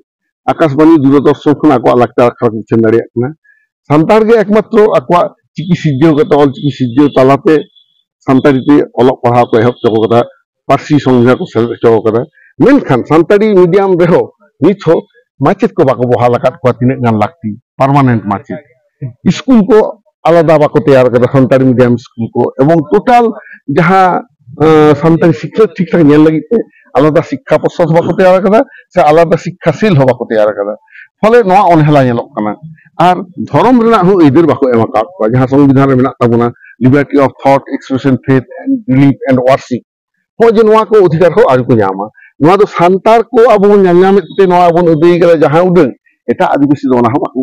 ᱟᱠᱟᱥᱵᱟᱬᱤ, ᱫᱩᱨᱚᱫᱚᱨᱥᱚᱱ ᱠᱷᱚᱱ ᱟᱠᱚᱣᱟᱜ ᱞᱟᱠᱪᱟᱨ ᱟᱠᱷᱲᱟ ᱠᱚ ᱩᱪᱷᱟᱹᱱ ᱫᱟᱲᱮᱭᱟᱜ ᱠᱟᱱᱟ᱾ ᱥᱟᱱᱛᱟᱲ ᱜᱮ ᱮᱠᱢᱟᱛᱨᱚ ᱟᱠᱚᱣᱟᱜ ᱪᱤᱠᱤ ᱥᱤᱨᱡᱟᱹᱣ ᱠᱟᱛᱮ, ᱚᱞ ᱪᱤᱠᱤ ᱥᱤᱨᱡᱟᱹᱣ ᱛᱟᱞᱟᱛᱮ ᱥᱟᱱᱛᱟᱲᱤ ᱛᱮ ᱚᱞᱚᱜ ᱯᱟᱲᱦᱟᱣ ᱠᱚ ᱮᱦᱚᱵ ᱦᱚᱪᱚ ᱠᱟᱫᱟ, ᱯᱟᱹᱨᱥᱤ ᱥᱚᱝᱜᱷᱟ ᱠᱚ ᱥᱮᱞᱮᱫ ᱦᱚᱪᱚ ᱠᱟᱫᱟ᱾ ᱢᱮᱱᱠᱷᱟᱱ ᱥᱟᱱᱛᱟᱲᱤ ᱢᱤᱰᱤᱭᱟᱢ ᱨᱮᱦᱚᱸ ᱱᱤᱛ ᱦᱚᱸ ᱢᱟᱪᱮᱫ ᱠᱚ ᱵᱟᱠᱚ ᱵᱚᱦᱟᱞ ᱟᱠᱟᱫ ᱠᱚᱣᱟ ᱛᱤᱱᱟᱹᱜ ᱜᱟᱱ ᱞᱟᱹᱠᱛᱤ, ᱯᱟᱨᱢᱟᱱᱮᱱᱴ ᱢᱟᱪᱮᱫ᱾ ᱥᱠᱩᱞ ᱠᱚ ᱟᱞᱟᱫᱟ ᱵᱟᱠᱚ ᱛᱮᱭᱟᱨ ᱠᱟᱫᱟ, ᱥᱟᱱᱛᱟᱲᱤ ᱢᱤᱰᱤᱭᱟᱢ ᱥᱠᱩᱞ ᱠᱚ, ᱮᱵᱚᱝ ᱴᱳᱴᱟᱞ ᱡᱟᱦᱟᱸ, ᱟᱸ, ᱥᱟᱱᱛᱟᱲᱤ ᱥᱤᱠᱷᱱᱟᱹᱛ ᱴᱷᱤᱠ ᱴᱷᱟᱠ ᱧᱮᱞ ᱞᱟᱹᱜᱤᱫ ᱛᱮ ᱟᱞᱟᱫᱟ ᱥᱤᱠᱠᱷᱟ ᱯᱚᱨᱥᱚᱫ ᱵᱟᱠᱚ ᱛᱮᱭᱟᱨ ᱠᱟᱫᱟ, ᱥᱮ ᱟᱞᱟᱫᱟ ᱥᱤᱠᱠᱷᱟ ᱥᱮᱞ ᱦᱚᱸ ᱵᱟᱠᱚ ᱛᱮᱭᱟᱨ ᱠᱟᱫᱟ᱾ ᱯᱷᱚᱞᱮ ᱱᱚᱣᱟ ᱚᱱᱦᱮᱞᱟ ᱧᱮᱞᱚᱜ ᱠᱟᱱᱟ᱾ ᱟᱨ ᱫᱷᱚᱨᱚᱢ ᱨᱮᱱᱟᱜ ᱦᱚᱸ ᱟᱹᱭᱫᱟᱹᱨ ᱵᱟᱠᱚ ᱮᱢ ᱟᱠᱟᱫ ᱠᱚᱣᱟ, ᱡᱟᱦᱟᱸ ᱥᱚᱝᱵᱤᱫᱷᱟᱱ ᱨᱮ ᱢᱮᱱᱟᱜ ᱛᱟᱵᱚᱱᱟ, liberty of thought, expression, faith and belief and worship, ᱱᱚᱜᱼᱚᱭ ᱡᱮ ᱱᱚᱣᱟ ᱠᱚ ᱚᱫᱷᱤᱠᱟᱨ ᱦᱚᱸ ᱟᱹᱣᱨᱤ ᱠᱚ ᱧᱟᱢᱟ᱾ ᱱᱚᱣᱟ ᱫᱚ ᱥᱟᱱᱛᱟᱲ ᱠᱚ ᱟᱵᱚ ᱵᱚᱱ ᱧᱮᱞ ᱧᱟᱢᱮᱫ ᱛᱮ ᱱᱚᱣᱟ ᱵᱚᱱ ᱟᱹᱫᱟᱹᱭ ᱠᱟᱫᱟ ᱡᱟᱦᱟᱸ ᱩᱰᱟᱹᱝ, ᱮᱴᱟᱜ ᱟᱹᱫᱤᱵᱟᱹᱥᱤ ᱫᱚ ᱚᱱᱟ ᱦᱚᱸ ᱵᱟᱠᱚ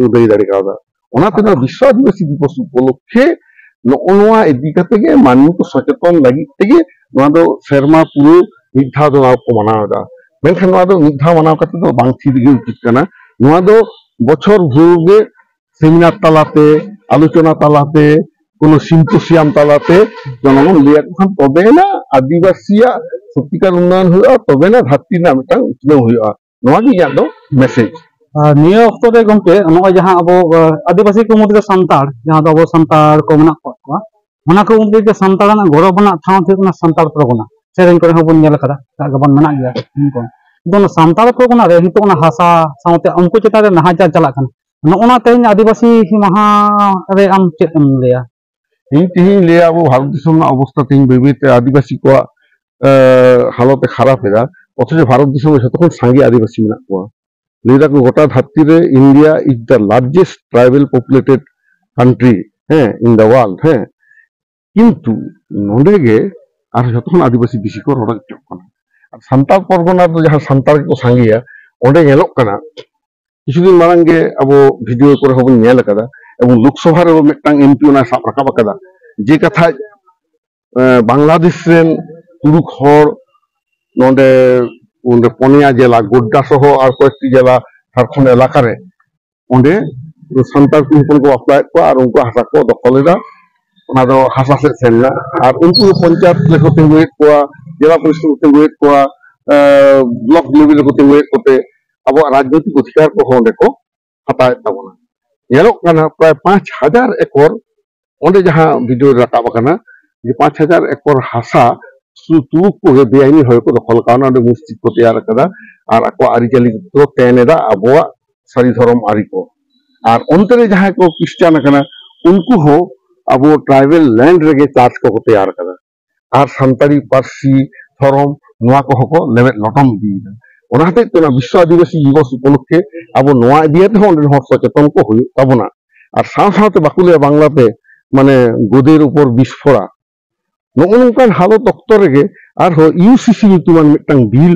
ᱟᱹᱫᱟᱹᱭ ᱫᱟᱲᱮ ᱠᱟᱣᱫᱟ᱾ ᱚᱱᱟᱛᱮ ᱱᱚᱣᱟ ᱵᱤᱥᱥᱚ ᱟᱹᱫᱤᱵᱟᱹᱥᱤ ᱫᱤᱵᱚᱥ ᱩᱯᱚᱞᱚᱠᱠᱷᱮ ᱱᱚᱜᱼᱚ ᱱᱚᱣᱟ ᱤᱫᱤ ᱠᱟᱛᱮ ᱜᱮ ᱢᱟᱹᱱᱢᱤ ᱠᱚ ᱥᱚᱪᱮᱛᱚᱱ ᱞᱟᱹᱜᱤᱫ ᱛᱮᱜᱮ ᱱᱚᱣᱟ ᱫᱚ ᱥᱮᱨᱢᱟ ᱯᱩᱨᱟᱹ ᱢᱤᱫ ᱫᱷᱟᱣ ᱫᱚ ᱱᱚᱣᱟ ᱠᱚ ᱢᱟᱱᱟᱣ ᱮᱫᱟ᱾ ᱢᱮᱱᱠᱷᱟᱱ ᱱᱚᱣᱟ ᱫᱚ ᱢᱤᱫ ᱫᱷᱟᱣ ᱢᱟᱱᱟᱣ ᱠᱟᱛᱮ ᱫᱚ ᱵᱟᱝ ᱛᱷᱤᱨ ᱜᱮ ᱩᱪᱤᱛ ᱠᱟᱱᱟ᱾ ᱱᱚᱣᱟ ᱫᱚ ᱵᱚᱪᱷᱚᱨ ᱵᱷᱳᱨ ᱜᱮ ᱥᱮᱢᱤᱱᱟᱨ ᱛᱟᱞᱟᱛᱮ, ᱟᱞᱳᱪᱚᱱᱟ ᱛᱟᱞᱟᱛᱮ, ᱠᱳᱱᱳ ᱥᱤᱢᱯᱳᱥᱤᱭᱟᱢ ᱛᱟᱞᱟᱛᱮ ᱡᱚᱱᱚᱜᱚᱱ ᱞᱟᱹᱭ ᱟᱠᱚ ᱠᱷᱟᱱ ᱛᱚᱵᱮᱱᱟ ᱟᱹᱫᱤᱵᱟᱹᱥᱤᱭᱟᱜ ᱥᱚᱛᱤᱠᱟᱨ ᱩᱱᱱᱚᱭᱚᱱ ᱦᱩᱭᱩᱜᱼᱟ, ᱛᱚᱵᱮᱱᱟ ᱫᱷᱟᱹᱨᱛᱤ ᱨᱮᱱᱟᱜ ᱢᱤᱫᱴᱟᱝ ᱩᱛᱱᱟᱹᱣ ᱦᱩᱭᱩᱜᱼᱟ᱾ ᱱᱚᱣᱟ ᱜᱮ ᱤᱧᱟᱹᱜ ᱫᱚ ᱢᱮᱥᱮᱡᱽ᱾ ᱟᱨ ᱱᱤᱭᱟᱹ ᱚᱠᱛᱚ ᱨᱮ ᱜᱚᱢᱠᱮ, ᱱᱚᱜᱼᱚᱭ ᱡᱟᱦᱟᱸ ᱟᱵᱚ, ᱟᱹᱫᱤᱵᱟᱹᱥᱤ ᱠᱚ ᱢᱩᱫᱽᱨᱮ ᱥᱟᱱᱛᱟᱲ, ᱡᱟᱦᱟᱸ ᱫᱚ ᱟᱵᱚ ᱥᱟᱱᱛᱟᱲ ᱠᱚ ᱢᱮᱱᱟᱜ ᱠᱚᱣᱟ, ᱚᱱᱟ ᱠᱚ ᱢᱩᱫᱽᱨᱮ ᱥᱟᱱᱛᱟᱲ ᱨᱮᱱᱟᱜ ᱜᱚᱨᱚᱵᱽ ᱟᱱᱟᱜ ᱴᱷᱟᱶ ᱫᱚ ᱦᱩᱭᱩᱜ ᱠᱟᱱᱟ ᱥᱟᱱᱛᱟᱲ ᱯᱟᱨᱜᱟᱱᱟ᱾ ᱥᱮᱨᱮᱧ ᱠᱚᱨᱮ ᱦᱚᱸᱵᱚᱱ ᱧᱮᱞ ᱟᱠᱟᱫᱟ, ᱮᱴᱟᱜ ᱜᱮᱵᱚᱱ ᱢᱮᱱᱟᱜ ᱜᱮᱭᱟ ᱩᱱᱠᱩ᱾ ᱫᱚ ᱚᱱᱟ ᱥᱟᱱᱛᱟᱲ ᱯᱚᱨᱜᱚᱱᱟ ᱨᱮ ᱱᱤᱛᱚᱜ ᱚᱱᱟ ᱦᱟᱥᱟ ᱥᱟᱶᱛᱮ ᱩᱱᱠᱩ ᱪᱮᱛᱟᱱ ᱨᱮ ᱱᱟᱦᱟᱪᱟᱨ ᱪᱟᱞᱟᱜ ᱠᱟᱱᱟ᱾ ᱱᱚᱜᱼᱚ ᱱᱟ ᱛᱮᱦᱮᱧ ᱟᱹᱫᱤᱵᱟᱹᱥᱤ ᱢᱟᱦᱟ ᱨᱮ ᱟᱢ ᱪᱮᱫ ᱮᱢ ᱞᱟᱹᱭᱟ? ᱤᱧ ᱛᱮᱦᱮᱧ ᱞᱟᱹᱭᱟ, ᱟᱵᱚ ᱵᱷᱟᱨᱚᱛ ᱫᱤᱥᱚᱢ ᱨᱮᱱᱟᱜ ᱚᱵᱚᱥᱛᱟ ᱛᱮᱦᱮᱧ ᱵᱟᱹᱭ ᱵᱟᱹᱭ ᱛᱮ ᱟᱹᱫᱤᱵᱟᱹᱥᱤ ᱠᱚᱣᱟᱜ, ᱮ, ᱦᱟᱞᱚᱛ ᱮ ᱠᱷᱟᱨᱟᱯ ᱮᱫᱟ, ᱚᱛᱷᱚᱪᱚ ᱵᱷᱟᱨᱚᱛ ᱫᱤᱥᱚᱢ ᱨᱮ ᱡᱷᱚᱛᱚ ᱠᱷᱚᱱ ᱥᱟᱸᱜᱮ ᱟᱹᱫᱤᱵᱟᱹᱥᱤ ᱢᱮᱱᱟᱜ ᱠᱚᱣᱟ᱾ ᱞᱟᱹᱭ ᱫᱟᱠᱚ ᱜᱚᱴᱟ ᱫᱷᱟᱹᱨᱛᱤ ᱨᱮ India is the largest tribal populated country, ᱦᱮᱸ, in the world, ᱦᱮᱸ, ᱠᱤᱱᱛᱩ ᱱᱚᱰᱮ ᱜᱮ ᱟᱨ ᱡᱷᱚᱛᱚ ᱠᱷᱚᱱ ᱟᱹᱫᱤᱵᱟᱹᱥᱤ ᱵᱮᱥᱤ ᱠᱚ ᱨᱚᱲ ᱦᱚᱪᱚᱜ ᱠᱟᱱᱟ᱾ ᱟᱨ ᱥᱟᱱᱛᱟᱲ ᱯᱚᱨᱜᱚᱱᱟ ᱨᱮᱫᱚ ᱡᱟᱦᱟᱸ ᱥᱟᱱᱛᱟᱲ ᱜᱮᱠᱚ ᱥᱟᱸᱜᱮᱭᱟ, ᱚᱸᱰᱮ ᱧᱮᱞᱚᱜ ᱠᱟᱱᱟ, ᱠᱤᱪᱷᱩ ᱫᱤᱱ ᱢᱟᱲᱟᱝ ᱜᱮ ᱟᱵᱚ ᱵᱷᱤᱰᱤᱭᱳ ᱠᱚᱨᱮ ᱦᱚᱸᱵᱚᱱ ᱧᱮᱞ ᱟᱠᱟᱫᱟ, ᱮᱵᱚᱝ ᱞᱳᱠᱥᱚᱵᱷᱟ ᱨᱮᱦᱚᱸ ᱢᱤᱫᱴᱟᱝ ᱮᱢᱯᱤ ᱚᱱᱟᱭ ᱥᱟᱵ ᱨᱟᱠᱟᱵ ᱟᱠᱟᱫᱟ, ᱡᱮ ᱠᱟᱛᱷᱟ, ᱮ, ᱵᱟᱝᱞᱟᱫᱮᱥ ᱨᱮᱱ ᱛᱩᱲᱩᱠ ᱦᱚᱲ ᱱᱚᱰᱮ, ᱚᱸᱰᱮ ᱯᱚᱱᱭᱟ ᱡᱮᱞᱟ, ᱜᱳᱰᱰᱟ ᱥᱚᱦᱚ ᱟᱨ ᱠᱚᱭᱮᱠᱴᱤ ᱡᱮᱞᱟ ᱡᱷᱟᱲᱠᱷᱚᱸᱰ ᱮᱞᱟᱠᱟ ᱨᱮ, ᱚᱸᱰᱮ ᱥᱟᱱᱛᱟᱲ ᱠᱩᱲᱤ ᱦᱚᱯᱚᱱ ᱠᱚ ᱵᱟᱯᱞᱟᱭᱮᱫ ᱠᱚᱣᱟ ᱟᱨ ᱩᱱᱠᱩᱣᱟᱜ ᱦᱟᱥᱟ ᱠᱚ ᱫᱚᱠᱷᱚᱞ ᱮᱫᱟ᱾ ᱚᱱᱟ ᱫᱚ ᱦᱟᱥᱟ ᱥᱮᱫ ᱥᱮᱱ ᱮᱱᱟ᱾ ᱟᱨ ᱩᱱᱠᱩ ᱜᱮ ᱯᱚᱧᱪᱟᱭᱮᱛ ᱨᱮᱠᱚ ᱛᱤᱸᱜᱩᱭᱮᱫ ᱠᱚᱣᱟ, ᱡᱮᱞᱟ ᱯᱚᱨᱤᱥᱚᱫ ᱨᱮᱠᱚ ᱛᱤᱸᱜᱩᱭᱮᱫ ᱠᱚᱣᱟ, ᱮ, ᱵᱞᱚᱠ ᱞᱮᱵᱮᱞ ᱨᱮᱠᱚ ᱛᱤᱸᱜᱩᱭᱮᱫ ᱠᱚᱛᱮ ᱟᱵᱚᱣᱟᱜ ᱨᱟᱡᱽᱱᱳᱭᱛᱤᱠ ᱚᱫᱷᱤᱠᱟᱨ ᱠᱚᱦᱚᱸ ᱚᱸᱰᱮ ᱠᱚ ᱦᱟᱛᱟᱣᱮᱫ ᱛᱟᱵᱚᱱᱟ᱾ ᱧᱮᱞᱚᱜ ᱠᱟᱱᱟ ᱯᱨᱟᱭ ᱯᱟᱸᱪ ᱦᱟᱡᱟᱨ ᱮᱠᱚᱨ, ᱚᱸᱰᱮ ᱡᱟᱦᱟᱸ ᱵᱷᱤᱰᱤᱭᱳ ᱨᱮ ᱨᱟᱠᱟᱵ ᱟᱠᱟᱱᱟ ᱡᱮ ᱯᱟᱸᱪ ᱦᱟᱡᱟᱨ ᱮᱠᱚᱨ ᱦᱟᱥᱟ ᱥᱩᱫᱷᱩ ᱛᱩᱲᱩᱠ ᱠᱚᱜᱮ ᱵᱮᱟᱭᱤᱱᱤ ᱦᱚᱭ ᱠᱚ ᱫᱚᱠᱷᱚᱞ ᱠᱟᱣᱱᱟ, ᱚᱸᱰᱮ ᱢᱚᱥᱡᱤᱫ ᱠᱚ ᱛᱮᱭᱟᱨ ᱟᱠᱟᱫᱟ ᱟᱨ ᱟᱠᱚᱣᱟᱜ ᱟᱹᱨᱤᱪᱟᱹᱞᱤ ᱠᱚ ᱛᱮᱱ ᱮᱫᱟ, ᱟᱵᱚᱣᱟᱜ ᱥᱟᱹᱨᱤ ᱫᱷᱚᱨᱚᱢ ᱟᱹᱨᱤ ᱠᱚ᱾ ᱟᱨ ᱚᱱᱛᱮ ᱨᱮ ᱡᱟᱦᱟᱸᱭ ᱠᱚ ᱠᱷᱨᱤᱥᱴᱟᱱ ᱟᱠᱟᱱᱟ, ᱩᱱᱠᱩ ᱦᱚᱸ ᱟᱵᱚ ᱴᱨᱟᱭᱵᱮᱞ ᱞᱮᱱᱰ ᱨᱮᱜᱮ ᱪᱟᱨᱪ ᱠᱚᱠᱚ ᱛᱮᱭᱟᱨ ᱟᱠᱟᱫᱟ᱾ ᱟᱨ ᱥᱟᱱᱛᱟᱲᱤ ᱯᱟᱹᱨᱥᱤ, ᱫᱷᱚᱨᱚᱢ, ᱱᱚᱣᱟ ᱠᱚᱦᱚᱸ ᱠᱚ ᱞᱮᱵᱮᱫ ᱞᱚᱴᱚᱢ ᱤᱫᱤᱭᱮᱫᱟ᱾ ᱚᱱᱟ ᱦᱚᱛᱮᱡ ᱛᱮ ᱚᱱᱟ ᱵᱤᱥᱥᱚ ᱟᱹᱫᱤᱵᱟᱹᱥᱤ ᱫᱤᱵᱚᱥ ᱩᱯᱚᱞᱚᱠᱠᱷᱮ ᱟᱵᱚ ᱱᱚᱣᱟ ᱤᱫᱤ ᱠᱟᱛᱮ ᱦᱚᱸ ᱚᱸᱰᱮ ᱦᱚᱲ ᱥᱚᱪᱮᱛᱚᱱ ᱠᱚ ᱦᱩᱭᱩᱜ ᱛᱟᱵᱚᱱᱟ᱾ ᱟᱨ ᱥᱟᱶ ᱥᱟᱶᱛᱮ ᱵᱟᱠᱚ ᱞᱟᱹᱭᱟ ᱵᱟᱝᱞᱟᱛᱮ, ᱢᱟᱱᱮ, ᱜᱳᱫᱮᱨ ᱩᱯᱚᱨ ᱵᱤᱥᱯᱷᱳᱨᱟ, ᱱᱚᱜᱼᱚ ᱱᱚᱝᱠᱟᱱ ᱦᱟᱞᱚᱛ ᱚᱠᱛᱚ ᱨᱮᱜᱮ ᱟᱨᱦᱚᱸ ᱤᱭᱩᱥᱤᱥᱤ ᱧᱩᱛᱩᱢᱟᱱ ᱢᱤᱫᱴᱟᱝ ᱵᱤᱞ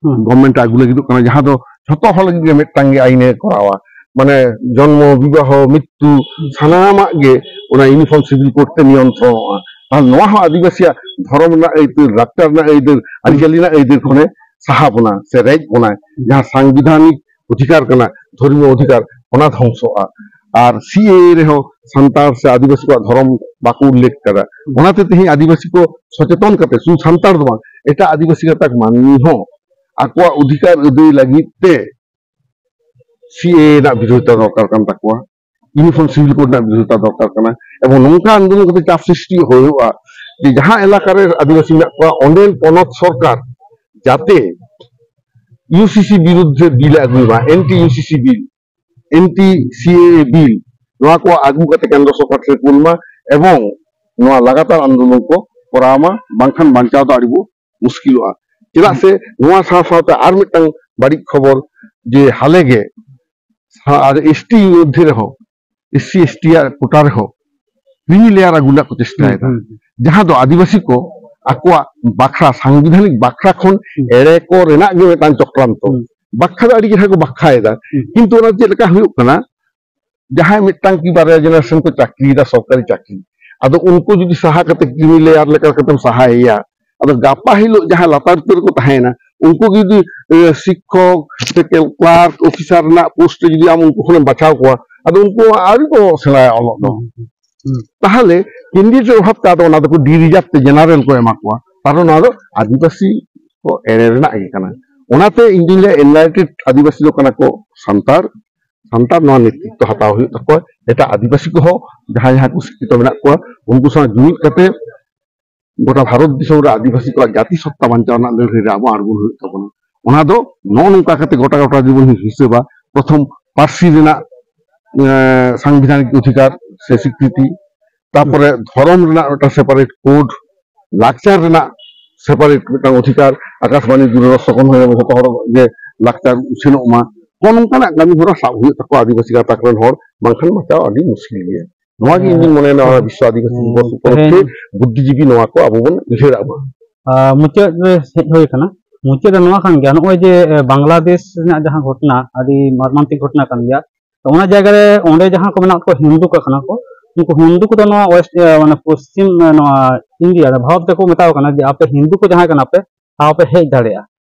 ᱦᱩᱸ᱾ ᱜᱚᱵᱷᱢᱮᱱᱴ ᱮ ᱟᱹᱜᱩ ᱞᱟᱹᱜᱤᱫᱚᱜ ᱠᱟᱱᱟ, ᱡᱟᱦᱟᱸ ᱫᱚ ᱡᱷᱚᱛᱚ ᱦᱚᱲ ᱞᱟᱹᱜᱤᱫ ᱜᱮ ᱢᱤᱫᱴᱟᱝ ᱜᱮ ᱟᱹᱭᱤᱱᱮ ᱠᱚᱨᱟᱣᱟ᱾ ᱢᱟᱱᱮ, ᱡᱚᱱᱢᱚ, ᱵᱤᱵᱟᱦᱚ, ᱢᱨᱤᱛᱛᱩ, ᱥᱟᱱᱟᱢᱟᱜ ᱜᱮ ᱚᱱᱟ ᱤᱭᱩᱱᱤᱯᱷᱚᱨᱢ ᱥᱤᱵᱤᱞ ᱠᱳᱰ ᱛᱮ ᱱᱤᱭᱚᱱᱛᱨᱚᱱᱚᱜᱼᱟ᱾ ᱟᱨ ᱱᱚᱣᱟ ᱦᱚᱸ ᱟᱹᱫᱤᱵᱟᱹᱥᱤᱭᱟᱜ ᱫᱷᱚᱨᱚᱢ ᱨᱮᱱᱟᱜ ᱟᱹᱭᱫᱟᱹᱨ, ᱞᱟᱠᱪᱟᱨ ᱨᱮᱱᱟᱜ ᱟᱹᱭᱫᱟᱹᱨ, ᱟᱹᱨᱤᱪᱟᱹᱞᱤ ᱨᱮᱱᱟᱜ ᱟᱹᱭᱫᱟᱹᱨ ᱠᱷᱚᱱᱮ ᱥᱟᱦᱟ ᱵᱚᱱᱟ ᱥᱮ ᱨᱮᱡ ᱵᱚᱱᱟᱭ᱾ ᱡᱟᱦᱟᱸ ᱥᱟᱝᱵᱤᱫᱷᱟᱱᱤᱠ ᱚᱫᱷᱤᱠᱟᱨ ᱠᱟᱱᱟ, ᱫᱷᱚᱨᱢᱤᱭᱚ ᱚᱫᱷᱤᱠᱟᱨ, ᱚᱱᱟ ᱫᱷᱚᱝᱥᱚᱜᱼᱟ᱾ ᱟᱨ ᱥᱤ ᱮ ᱮ ᱨᱮᱦᱚᱸ ᱥᱟᱱᱛᱟᱲ ᱥᱮ ᱟᱹᱫᱤᱵᱟᱹᱥᱤ ᱠᱚᱣᱟᱜ ᱫᱷᱚᱨᱚᱢ ᱵᱟᱠᱚ ᱩᱞᱞᱮᱠᱷ ᱠᱟᱫᱟ᱾ ᱚᱱᱟᱛᱮ ᱛᱮᱦᱮᱧ ᱟᱹᱫᱤᱵᱟᱹᱥᱤ ᱠᱚ ᱥᱚᱪᱮᱛᱚᱱ ᱠᱟᱛᱮ, ᱥᱩᱫᱷᱩ ᱥᱟᱱᱛᱟᱲ ᱫᱚ ᱵᱟᱝ, ᱮᱴᱟᱜ ᱟᱹᱫᱤᱵᱟᱹᱥᱤ ᱜᱟᱛᱟᱠ ᱢᱟᱹᱱᱢᱤ ᱦᱚᱸ ᱟᱠᱚᱣᱟᱜ ᱚᱫᱷᱤᱠᱟᱨ ᱟᱹᱫᱟᱹᱭ ᱞᱟᱹᱜᱤᱫ ᱛᱮ ᱥᱤ ᱮ ᱮ ᱨᱮᱱᱟᱜ ᱵᱤᱨᱳᱫᱷᱤᱛᱟ ᱫᱚᱨᱠᱟᱨ ᱠᱟᱱ ᱛᱟᱠᱚᱣᱟ, ᱤᱭᱩᱱᱤᱯᱷᱚᱨᱢ ᱥᱤᱵᱤᱞ ᱠᱳᱰ ᱨᱮᱱᱟᱜ ᱵᱤᱨᱳᱫᱷᱤᱛᱟ ᱫᱚᱨᱠᱟᱨ ᱠᱟᱱᱟ᱾ ᱮᱵᱚᱝ ᱱᱚᱝᱠᱟ ᱟᱱᱫᱳᱞᱚᱱ ᱠᱟᱛᱮ ᱪᱟᱯ ᱥᱨᱤᱥᱴᱤ ᱦᱩᱭᱩᱜᱼᱟ ᱡᱮ ᱡᱟᱦᱟᱸ ᱮᱞᱟᱠᱟ ᱨᱮ ᱟᱹᱫᱤᱵᱟᱹᱥᱤ ᱢᱮᱱᱟᱜ ᱠᱚᱣᱟ, ᱚᱸᱰᱮᱱ ᱯᱚᱱᱚᱛ ᱥᱚᱨᱠᱟᱨ ᱡᱟᱛᱮ ᱤᱭᱩ ᱥᱤ ᱥᱤ ᱵᱤᱨᱩᱫᱽᱫᱷᱮ ᱵᱤᱞ ᱮ ᱟᱹᱜᱩᱭ ᱢᱟ, ᱮᱱᱴᱤ ᱤᱭᱩ ᱥᱤ ᱥᱤ ᱵᱤᱞ, ᱮᱱᱴᱤ ᱥᱤ ᱮ ᱮ ᱵᱤᱞ, ᱱᱚᱣᱟ ᱠᱚ ᱟᱹᱜᱩ ᱠᱟᱛᱮ ᱠᱮᱱᱫᱨᱚ ᱥᱚᱨᱠᱟᱨ ᱴᱷᱮᱱ ᱠᱩᱞ ᱢᱟ ᱮᱵᱚᱝ ᱱᱚᱣᱟ ᱞᱟᱜᱟᱛᱟᱨ ᱟᱱᱫᱳᱞᱚᱱ ᱠᱚ ᱠᱚᱨᱟᱣ ᱢᱟ, ᱵᱟᱝᱠᱷᱟᱱ ᱵᱟᱧᱪᱟᱣ ᱫᱚ ᱟᱹᱰᱤ ᱵᱚ ᱢᱩᱥᱠᱤᱞᱚᱜᱼᱟ᱾ ᱪᱮᱫᱟᱜ ᱥᱮ ᱱᱚᱣᱟ ᱥᱟᱶ ᱥᱟᱶᱛᱮ ᱟᱨ ᱢᱤᱫᱴᱟᱝ ᱵᱟᱹᱲᱤᱡ ᱠᱷᱚᱵᱚᱨ ᱡᱮ ᱦᱟᱞᱮ ᱜᱮ ᱥᱟ-, ᱟᱨ ᱮᱥ ᱴᱤ ᱢᱚᱫᱽᱫᱷᱮ ᱨᱮᱦᱚᱸ, ᱮᱥ ᱥᱤ ᱮᱥ ᱴᱤ ᱟᱜ ᱠᱳᱴᱟ ᱨᱮᱦᱚᱸ ᱠᱨᱤᱢᱤ ᱞᱮᱭᱟᱨ ᱟᱹᱜᱩ ᱨᱮᱱᱟᱜ ᱠᱚ ᱪᱮᱥᱴᱟᱭᱮᱫᱟ, ᱦᱩᱸ, ᱦᱩᱸ᱾ ᱡᱟᱦᱟᱸ ᱫᱚ ᱟᱹᱫᱤᱵᱟᱹᱥᱤ ᱠᱚ ᱟᱠᱚᱣᱟᱜ ᱵᱟᱠᱷᱨᱟ, ᱥᱟᱝᱵᱤᱫᱷᱟᱱᱤᱠ ᱵᱟᱠᱷᱨᱟ ᱠᱷᱚᱱ ᱦᱩᱸ᱾ ᱮᱲᱮ ᱠᱚ ᱨᱮᱱᱟᱜ ᱜᱮ ᱢᱤᱫᱴᱟᱝ ᱪᱚᱠᱨᱟᱱᱛᱚ᱾ ᱦᱩᱸ᱾ ᱵᱟᱠᱷᱨᱟ ᱫᱚ ᱟᱹᱰᱤ ᱪᱮᱦᱨᱟ ᱠᱚ ᱵᱟᱠᱷᱟᱭᱮᱫᱟ, ᱦᱩᱸ᱾ ᱠᱤᱱᱛᱩ ᱚᱱᱟ ᱪᱮᱫ ᱞᱮᱠᱟ ᱦᱩᱭᱩᱜ ᱠᱟᱱᱟ, ᱡᱟᱦᱟᱸᱭ ᱢᱤᱫᱴᱟᱝ ᱠᱤ ᱵᱟᱨᱭᱟ ᱡᱮᱱᱟᱨᱮᱥᱚᱱ ᱠᱚ ᱪᱟᱹᱠᱨᱤᱭᱮᱫᱟ ᱥᱚᱨᱠᱟᱨᱤ ᱪᱟᱹᱠᱨᱤ, ᱟᱫᱚ ᱩᱱᱠᱩ ᱡᱩᱫᱤ ᱥᱟᱦᱟ ᱠᱟᱛᱮ ᱠᱨᱤᱢᱤ ᱞᱮᱭᱟᱨ ᱞᱮᱠᱟ ᱠᱟᱛᱮᱢ ᱥᱟᱦᱟᱭᱮᱭᱟ, ᱟᱫᱚ ᱜᱟᱯᱟ ᱦᱤᱞᱳᱜ ᱡᱟᱦᱟᱸ ᱞᱟᱛᱟᱨ ᱩᱛᱟᱹᱨ ᱠᱚ ᱛᱟᱦᱮᱸᱭᱮᱱᱟ, ᱩᱱᱠᱩ ᱜᱮ ᱡᱩᱫᱤ, ᱮ, ᱥᱤᱠᱠᱷᱚᱠ ᱥᱮ ᱠᱞᱟᱨᱠ ᱚᱯᱷᱤᱥᱟᱨ ᱨᱮᱱᱟᱜ ᱯᱳᱥᱴ ᱨᱮ ᱡᱩᱫᱤ ᱟᱢ ᱩᱱᱠᱩ ᱠᱷᱚᱱᱮᱢ ᱵᱟᱪᱷᱟᱣ ᱠᱚᱣᱟ, ᱟᱫᱚ ᱩᱱᱠᱩ ᱟᱹᱣᱨᱤ ᱠᱚ ᱥᱮᱬᱟᱭᱟ ᱚᱞᱚᱜ ᱫᱚ᱾ ᱦᱩᱸ, ᱦᱩᱸ᱾ ᱛᱟᱦᱚᱞᱮ ᱠᱮᱱᱰᱤᱰᱮᱴ ᱚᱵᱷᱟᱵ ᱛᱮ ᱟᱫᱚ ᱚᱱᱟ ᱫᱚᱠᱚ ᱰᱤᱨᱤᱡᱟᱨᱵᱷ ᱛᱮ ᱡᱮᱱᱟᱨᱮᱞ ᱠᱚ ᱮᱢᱟ ᱠᱚᱣᱟ, ᱠᱟᱨᱚᱱ ᱱᱚᱣᱟ ᱫᱚ ᱟᱹᱫᱤᱵᱟᱹᱥᱤ ᱠᱚ ᱮᱲᱮ ᱨᱮᱱᱟᱜ ᱜᱮ ᱠᱟᱱᱟ᱾ ᱚᱱᱟᱛᱮ ᱤᱧ ᱫᱩᱧ ᱞᱟᱹᱭᱟ, ᱮᱱᱞᱟᱭᱴᱮᱰ ᱟᱹᱫᱤᱵᱟᱹᱥᱤ ᱫᱚ ᱠᱟᱱᱟ ᱠᱚ ᱥᱟᱱᱛᱟᱲ, ᱥᱟᱱᱛᱟᱲ ᱱᱚᱣᱟ ᱱᱮᱛᱨᱤᱛᱵ ᱦᱟᱛᱟᱣ ᱦᱩᱭᱩᱜ ᱛᱟᱠᱚᱣᱟ᱾ ᱮᱴᱟᱜ ᱟᱹᱫᱤᱵᱟᱹᱥᱤ ᱠᱚᱦᱚᱸ ᱡᱟᱦᱟᱸᱭ ᱡᱟᱦᱟᱸ ᱠᱚ ᱥᱤᱠᱠᱷᱤᱛᱚ ᱢᱮᱱᱟᱜ ᱠᱚᱣᱟ, ᱩᱱᱠᱩ ᱥᱟᱶ ᱡᱩᱢᱤᱫ ᱠᱟᱛᱮ ᱜᱚᱴᱟ ᱵᱷᱟᱨᱚᱛ ᱫᱤᱥᱚᱢ ᱨᱮ ᱟᱹᱫᱤᱵᱟᱹᱥᱤ ᱠᱚᱣᱟᱜ ᱡᱟᱹᱛᱤ ᱥᱚᱛᱛᱟ ᱵᱟᱧᱪᱟᱣ ᱨᱮᱱᱟᱜ ᱞᱟᱹᱲᱦᱟᱹᱭ ᱨᱮ ᱟᱵᱚ ᱟᱬᱜᱚᱱ ᱦᱩᱭᱩᱜ ᱛᱟᱵᱚᱱᱟ᱾ ᱚᱱᱟ ᱫᱚ ᱱᱚᱜᱼᱚ ᱱᱚᱝᱠᱟ ᱠᱟᱛᱮ ᱜᱚᱴᱟ ᱜᱚᱴᱟ ᱡᱩᱫᱤ ᱵᱚᱱ ᱦᱤᱥᱟᱹᱵᱟ, ᱯᱨᱚᱛᱷᱚᱢ ᱯᱟᱹᱨᱥᱤ ᱨᱮᱱᱟᱜ, ᱮ, ᱥᱟᱝᱵᱤᱫᱷᱟᱱᱤᱠ ᱚᱫᱷᱤᱠᱟᱨ ᱥᱮ ᱥᱤᱠᱨᱤᱛᱤ, ᱛᱟᱨᱯᱚᱨᱮ ᱫᱷᱚᱨᱚᱢ ᱨᱮᱱᱟᱜ ᱢᱤᱫᱴᱟᱝ ᱥᱮᱯᱟᱨᱮᱴ ᱠᱳᱰ, ᱞᱟᱠᱪᱟᱨ ᱨᱮᱱᱟᱜ ᱥᱮᱯᱟᱨᱮᱴ ᱢᱤᱫᱴᱟᱝ ᱚᱫᱷᱤᱠᱟᱨ, ᱟᱠᱟᱥᱵᱟᱬᱤ ᱫᱩᱨᱚᱫᱚᱨᱥᱚᱱ ᱠᱷᱚᱱ ᱦᱚᱸ ᱡᱚᱛᱚ ᱦᱚᱲ ᱜᱮ ᱞᱟᱠᱪᱟᱨ ᱩᱪᱷᱟᱹᱱᱚᱜ ᱢᱟ, ᱱᱚᱜᱼᱚ ᱱᱚᱝᱠᱟᱱᱟᱜ ᱠᱟᱹᱢᱤ ᱦᱚᱨᱟ ᱥᱟᱵ ᱦᱩᱭᱩᱜ ᱛᱟᱠᱚᱣᱟ ᱟᱹᱫᱤᱵᱟᱹᱥᱤ ᱜᱟᱛᱟᱠ ᱨᱮᱱ ᱦᱚᱲ, ᱵᱟᱝᱠᱷᱟᱱ ᱵᱟᱧᱪᱟᱣ ᱟᱹᱰᱤ ᱢᱩᱥᱠᱤᱞ ᱜᱮᱭᱟ᱾ ᱱᱚᱣᱟ ᱜᱮ ᱤᱧ ᱫᱩᱧ ᱢᱚᱱᱮᱭᱟ, ᱱᱚᱣᱟ ᱵᱤᱥᱥᱚ ᱟᱹᱫᱤᱵᱟᱹᱥᱤ ᱫᱤᱵᱚᱥ ᱩᱯᱚᱞᱚᱠᱠᱷᱮ ᱛᱮᱦᱮᱧ ᱵᱩᱫᱽᱫᱷᱤᱡᱤᱵᱤ ᱱᱚᱣᱟ ᱠᱚ ᱟᱵᱚ ᱵᱚᱱ ᱩᱭᱦᱟᱹᱨᱟ ᱵᱚᱱ᱾ ᱟᱨ ᱢᱩᱪᱟᱹᱫ ᱨᱮ ᱦᱮᱡ ᱦᱩᱭ ᱟᱠᱟᱱᱟ᱾ ᱢᱩᱪᱟᱹᱫ ᱨᱮ ᱱᱚᱣᱟ ᱠᱟᱱ ᱜᱮᱭᱟ, ᱱᱚᱜᱼᱚᱭ ᱡᱮ, ᱮ, ᱵᱟᱝᱞᱟᱫᱮᱥ ᱨᱮᱱᱟᱜ ᱡᱟᱦᱟᱸ ᱜᱷᱚᱴᱚᱱᱟ, ᱟᱹᱰᱤ ᱢᱚᱨᱢᱟᱱᱛᱤᱠ ᱜᱷᱚᱴᱚᱱᱟ ᱠᱟᱱ ᱜᱮᱭᱟ᱾ ᱛᱚ, ᱚᱱᱟ ᱡᱟᱭᱜᱟ ᱨᱮ ᱚᱸᱰᱮ ᱡᱟᱦᱟᱸ ᱠᱚ ᱢᱮᱱᱟᱜ ᱠᱚᱣᱟ, ᱦᱤᱱᱫᱩ ᱠᱚ ᱠᱟᱱᱟ ᱠᱚ, ᱩᱱᱠᱩ ᱦᱤᱱᱫᱩ ᱠᱚᱫᱚ ᱱᱚᱣᱟ ᱳᱭᱮᱥᱴ, ᱮ, ᱢᱟᱱᱮ ᱯᱚᱥᱪᱤᱢ, ᱮ, ᱱᱚᱣᱟ ᱤᱱᱰᱤᱭᱟ ᱨᱮ, ᱵᱷᱟᱨᱚᱛ ᱨᱮᱠᱚ ᱢᱮᱛᱟ ᱠᱚ ᱠᱟᱱᱟ ᱡᱮ, "ᱟᱯᱮ ᱦᱤᱱᱫᱩ ᱠᱚ ᱡᱟᱦᱟᱸᱭ ᱠᱟᱱᱟ ᱯᱮ, ᱛᱟᱣ ᱯᱮ ᱦᱮᱡ ᱫᱟᱲᱮᱭᱟᱜᱼᱟ᱾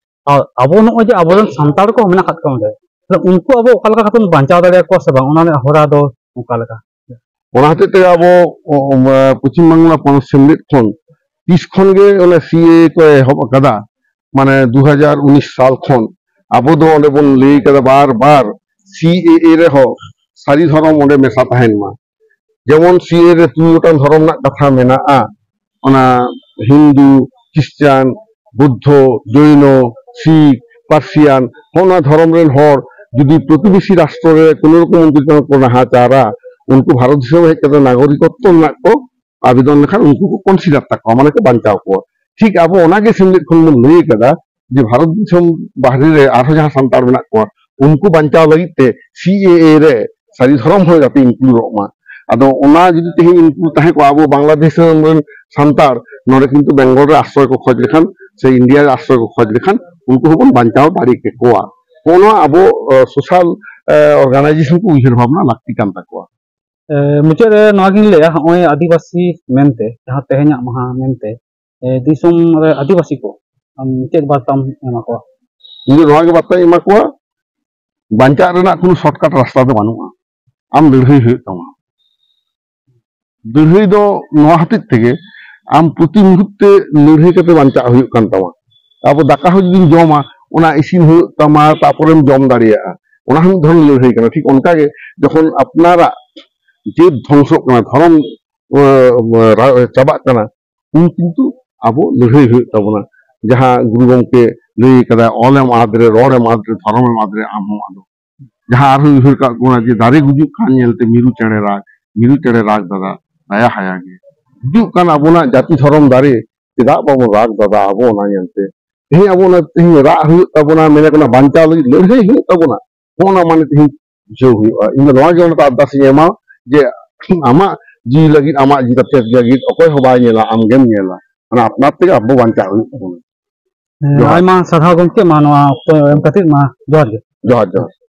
ᱟᱨ ᱟᱵᱚ ᱱᱚᱜᱼᱚᱭ ᱡᱮ ᱟᱵᱚᱨᱮᱱ ᱥᱟᱱᱛᱟᱲ ᱠᱚ ᱢᱮᱱᱟᱜ ᱟᱠᱟᱫ ᱠᱚᱣᱟ ᱚᱸᱰᱮ, ᱛᱟᱦᱞᱮ ᱩᱱᱠᱩ ᱟᱵᱚ ᱚᱠᱟ ᱞᱮᱠᱟ ᱠᱟᱛᱮ ᱵᱚᱱ ᱵᱟᱧᱪᱟᱣ ᱫᱟᱲᱮᱭᱟᱠᱚᱣᱟ ᱥᱮ ᱵᱟᱝ, ᱚᱱᱟ ᱨᱮᱱᱟᱜ ᱦᱚᱨᱟ ᱫᱚ ᱚᱠᱟ ᱞᱮᱠᱟ?" ᱚᱱᱟ ᱦᱚᱛᱮᱡ ᱛᱮ ᱟᱵᱚ, ᱚ, ᱚ, ᱯᱚᱪᱷᱤᱢ ᱵᱟᱝᱞᱟ ᱯᱚᱱᱚᱛ ᱥᱮᱢᱞᱮᱫ ᱠᱷᱚᱱ ᱛᱤᱥ ᱠᱷᱚᱱ ᱜᱮ ᱚᱱᱟ ᱥᱤ ᱮ ᱮ ᱠᱚ ᱮᱦᱚᱵ ᱟᱠᱟᱫᱟ, ᱢᱟᱱᱮ ᱫᱩ ᱦᱟᱡᱟᱨ ᱩᱱᱤᱥ ᱥᱟᱞ ᱠᱷᱚᱱ ᱟᱵᱚ ᱫᱚ ᱚᱸᱰᱮ ᱵᱚᱱ ᱞᱟᱹᱭ ᱠᱟᱫᱟ ᱵᱟᱨ ᱵᱟᱨ, ᱥᱤ ᱮ ᱮ ᱨᱮᱦᱚᱸ ᱥᱟᱹᱨᱤ ᱫᱷᱚᱨᱚᱢ ᱚᱸᱰᱮ ᱢᱮᱥᱟ ᱛᱟᱦᱮᱱ ᱢᱟ᱾ ᱡᱮᱢᱚᱱ ᱥᱤ ᱮ ᱮ ᱨᱮ ᱛᱩᱨᱩᱭ ᱜᱚᱴᱟᱝ ᱫᱷᱚᱨᱚᱢ ᱨᱮᱱᱟᱜ ᱠᱟᱛᱷᱟ ᱢᱮᱱᱟᱜᱼᱟ, ᱚᱱᱟ ᱦᱤᱱᱫᱩ, ᱠᱷᱨᱤᱥᱪᱟᱱ, ᱵᱩᱫᱽᱫᱷᱚ, ᱡᱚᱭᱱᱚ, ᱥᱤᱠᱷ, ᱯᱟᱨᱥᱤᱭᱟᱱ, ᱦᱚᱸ ᱱᱚᱣᱟ ᱫᱷᱚᱨᱚᱢ ᱨᱮᱱ ᱦᱚᱲ ᱡᱩᱫᱤ ᱯᱨᱚᱛᱤᱵᱮᱥᱤ ᱨᱟᱥᱴᱨᱚ ᱨᱮ ᱠᱳᱱᱳ ᱨᱚᱠᱚᱢ ᱩᱱᱠᱩ ᱪᱮᱛᱟᱱ ᱠᱚ ᱱᱟᱦᱟᱪᱟᱨᱟ, ᱩᱱᱠᱩ ᱵᱷᱟᱨᱚᱛ ᱫᱤᱥᱚᱢ ᱦᱮᱡ ᱠᱟᱛᱮ ᱱᱟᱜᱚᱨᱤᱠᱚᱛᱛᱚ ᱨᱮᱱᱟᱜ ᱠᱚ ᱟᱵᱮᱫᱚᱱ ᱞᱮᱠᱷᱟᱱ ᱩᱱᱠᱩ ᱠᱚ ᱠᱚᱱᱥᱤᱰᱟᱨ ᱛᱟᱠᱚᱣᱟ, ᱢᱟᱱᱮ ᱠᱚ ᱵᱟᱧᱪᱟᱣ ᱠᱚᱣᱟ᱾ ᱴᱷᱤᱠ ᱟᱵᱚ ᱚᱱᱟᱜᱮ ᱥᱮᱢᱞᱮᱫ ᱠᱷᱚᱱ ᱵᱚᱱ ᱞᱟᱹᱭ ᱠᱟᱫᱟ ᱡᱮ ᱵᱷᱟᱨᱚᱛ ᱫᱤᱥᱚᱢ ᱵᱟᱦᱨᱮ ᱨᱮ ᱟᱨᱦᱚᱸ ᱡᱟᱦᱟᱸ ᱥᱟᱱᱛᱟᱲ ᱢᱮᱱᱟᱜ ᱠᱚᱣᱟ ᱩᱱᱠᱩ ᱵᱟᱧᱪᱟᱣ ᱞᱟᱹᱜᱤᱫ ᱛᱮ ᱥᱤ ᱮ ᱮ ᱨᱮ ᱥᱟᱹᱨᱤ ᱫᱷᱚᱨᱚᱢ ᱦᱚᱸ ᱡᱟᱛᱮ ᱤᱱᱠᱞᱩᱰᱚᱜ ᱢᱟ᱾ ᱟᱫᱚ ᱚᱱᱟ ᱡᱩᱫᱤ ᱛᱮᱦᱮᱧ ᱤᱱᱠᱞᱩᱰ ᱛᱟᱦᱮᱸ ᱠᱚᱜᱼᱟ, ᱟᱵᱚ ᱵᱟᱝᱞᱟᱫᱮᱥ ᱨᱮᱱ ᱥᱟᱱᱛᱟᱲ ᱱᱚᱰᱮ ᱠᱤᱱᱛᱩ ᱵᱮᱝᱜᱚᱞ ᱨᱮ ᱟᱥᱨᱚᱭ ᱠᱚ ᱠᱷᱚᱡᱽ ᱞᱮᱠᱷᱟᱱ ᱥᱮ ᱤᱱᱰᱤᱭᱟ ᱨᱮ ᱟᱥᱨᱚᱭ ᱠᱚ ᱠᱷᱚᱡᱽ ᱞᱮᱠᱷᱟᱱ ᱩᱱᱠᱩ ᱦᱚᱸᱵᱚᱱ ᱵᱟᱧᱪᱟᱣ ᱫᱟᱲᱮ ᱠᱮᱠᱚᱣᱟ᱾ ᱱᱚᱜᱼᱚ ᱱᱚᱣᱟ ᱟᱵᱚ ᱥᱳᱥᱟᱞ ᱚᱨᱜᱟᱱᱟᱭᱡᱮᱥᱚᱱ ᱠᱚ ᱩᱭᱦᱟᱹᱨ ᱵᱷᱟᱵᱽᱱᱟ ᱞᱟᱹᱠᱛᱤ ᱠᱟᱱ ᱛᱟᱠᱚᱣᱟ᱾ ᱮ, ᱢᱩᱪᱟᱹᱫ ᱨᱮ ᱱᱚᱣᱟ ᱜᱤᱧ ᱞᱟᱹᱭᱟ, ᱱᱚᱜᱼᱚᱭ ᱟᱹᱫᱤᱵᱟᱹᱥᱤ ᱢᱮᱱᱛᱮ ᱡᱟᱦᱟᱸ ᱛᱮᱦᱮᱧᱟᱜ ᱢᱟᱦᱟ ᱢᱮᱱᱛᱮ, ᱮ, ᱫᱤᱥᱚᱢ ᱨᱮ ᱟᱹᱫᱤᱵᱟᱹᱥᱤ ᱠᱚ ᱟᱢ ᱪᱮᱫ ᱵᱟᱨᱛᱟᱢ ᱮᱢᱟ ᱠᱚᱣᱟ? ᱤᱧ ᱫᱚ ᱱᱚᱣᱟ ᱜᱮ ᱵᱟᱨᱛᱟᱧ ᱮᱢᱟ ᱠᱚᱣᱟ, ᱵᱟᱧᱪᱟᱜ ᱨᱮᱱᱟᱜ ᱠᱳᱱᱳ ᱥᱚᱨᱴᱠᱟᱴ ᱨᱟᱥᱛᱟ ᱫᱚ ᱵᱟᱹᱱᱩᱜᱼᱟ᱾ ᱟᱢ ᱞᱟᱹᱲᱦᱟᱹᱭ ᱦᱩᱭᱩᱜ ᱛᱟᱢᱟ᱾ ᱞᱟᱹᱲᱦᱟᱹᱭ ᱫᱚ ᱱᱚᱣᱟ ᱦᱚᱛᱮᱡ ᱛᱮᱜᱮ ᱟᱢ ᱯᱨᱚᱛᱤ ᱢᱩᱦᱩᱨᱛᱮ ᱞᱟᱹᱲᱦᱟᱹᱭ ᱠᱟᱛᱮ ᱵᱟᱧᱪᱟᱜ ᱦᱩᱭᱩᱜ ᱠᱟᱱ ᱛᱟᱢᱟ᱾ ᱟᱵᱚ ᱫᱟᱠᱟ ᱦᱚᱸ ᱡᱩᱫᱤᱢ ᱡᱚᱢᱟ, ᱚᱱᱟ ᱤᱥᱤᱱ ᱦᱩᱭᱩᱜ ᱛᱟᱢᱟ, ᱛᱟᱯᱚᱨᱮᱢ ᱡᱚᱢ ᱫᱟᱲᱮᱭᱟᱜᱼᱟ᱾ ᱚᱱᱟ ᱦᱚᱸ ᱢᱤᱫ ᱫᱷᱚᱨᱚᱱ ᱞᱟᱹᱲᱦᱟᱹᱭ ᱠᱟᱱᱟ᱾ ᱴᱷᱤᱠ ᱚᱱᱠᱟᱜᱮ ᱡᱚᱠᱷᱚᱱ ᱟᱯᱱᱟᱨᱟᱜ ᱡᱟᱹᱛ ᱫᱷᱚᱝᱥᱚᱜ ᱠᱟᱱᱟ, ᱫᱷᱚᱨᱚᱢ ᱟᱸ, ᱨᱟ-, ᱪᱟᱵᱟᱜ ᱠᱟᱱᱟ, ᱩᱱ ᱠᱤᱱᱛᱩ ᱟᱵᱚ ᱞᱟᱹᱲᱦᱟᱹᱭ ᱦᱩᱭᱩᱜ ᱛᱟᱵᱚᱱᱟ᱾ ᱡᱟᱦᱟᱸ ᱜᱩᱨᱩ ᱜᱚᱢᱠᱮ ᱞᱟᱹᱭ ᱠᱟᱫᱟ, "ᱚᱞᱮᱢ ᱟᱫ ᱨᱮ, ᱨᱚᱲᱮᱢ ᱟᱫ ᱨᱮ, ᱫᱷᱚᱨᱚᱢᱮᱢ ᱟᱫ ᱨᱮ, ᱟᱢ ᱦᱚᱸᱢ ᱟᱫᱚᱜ᱾" ᱡᱟᱦᱟᱸ ᱟᱨᱦᱚᱸ ᱩᱭᱦᱟᱹᱨ ᱠᱟᱜ ᱵᱚᱱᱟ ᱡᱮ ᱫᱟᱨᱮ ᱜᱩᱡᱩᱜ ᱠᱟᱱ ᱧᱮᱞᱛᱮ ᱢᱤᱨᱩ ᱪᱮᱬᱮ ᱨᱟᱜᱽ, ᱢᱤᱨᱩ ᱪᱮᱬᱮ ᱨᱟᱜᱽ ᱫᱟᱫᱟ ᱫᱟᱭᱟ ᱦᱟᱭᱟ ᱜᱮ᱾ ᱜᱩᱡᱩᱜ ᱠᱟᱱ ᱟᱵᱚᱱᱟᱜ ᱡᱟᱹᱛᱤ ᱫᱷᱚᱨᱚᱢ ᱫᱟᱨᱮ ᱪᱮᱫᱟᱜ ᱵᱟᱵᱚᱱ ᱨᱟᱜᱽ ᱫᱟᱫᱟ ᱟᱵᱚ ᱚᱱᱟ ᱧᱮᱞᱛᱮ? ᱛᱮᱦᱮᱧ ᱟᱵᱚ ᱚᱱᱟ ᱛᱮᱦᱮᱧ ᱨᱟᱜ ᱦᱩᱭᱩᱜ ᱛᱟᱵᱚᱱᱟ, ᱢᱮᱱᱮᱫ ᱠᱟᱱᱟ ᱵᱟᱧᱪᱟᱣ ᱞᱟᱹᱜᱤᱫ ᱞᱟᱹᱲᱦᱟᱹᱭ ᱦᱩᱭᱩᱜ ᱛᱟᱵᱚᱱᱟ᱾ ᱱᱚᱜᱼᱚ ᱱᱟ ᱢᱟᱱᱮ ᱛᱮᱦᱮᱧ ᱵᱩᱡᱷᱟᱹᱣ ᱦᱩᱭᱩᱜᱼᱟ᱾ ᱤᱧ ᱫᱚ ᱱᱚᱣᱟ ᱜᱮ ᱚᱱᱟᱛᱮ ᱟᱨᱫᱟᱥ ᱤᱧ ᱮᱢᱟ ᱡᱮ ᱟᱢᱟᱜ ᱡᱤᱣᱤ ᱞᱟᱹᱜᱤᱫ, ᱟᱢᱟᱜ ᱡᱤᱣᱤ ᱛᱟᱛᱮ ᱞᱟᱹᱜᱤᱫ ᱚᱠᱚᱭ ᱦᱚᱸ ᱵᱟᱭ ᱧᱮᱞᱟ, ᱟᱢ ᱜᱮᱢ ᱧᱮᱞᱟ᱾ ᱚᱱᱟ ᱟᱯᱱᱟᱨ ᱛᱮᱜᱮ ᱟᱵᱚ ᱵᱟᱧᱪᱟᱜ ᱦᱩᱭᱩᱜ ᱛᱟᱵᱚᱱᱟ᱾ ᱦᱮᱸ, ᱡᱚᱦᱟᱨ᱾ ᱟᱭᱢᱟ ᱥᱟᱨᱦᱟᱣ ᱜᱚᱢᱠᱮ, ᱢᱟ ᱱᱚᱣᱟ ᱚᱠᱛᱚ ᱮᱢ ᱠᱷᱟᱹᱛᱤᱨ, ᱢᱟ ᱡᱚᱦᱟᱨ ᱜᱮ᱾ ᱡᱚᱦᱟᱨ, ᱡᱚᱦᱟᱨ᱾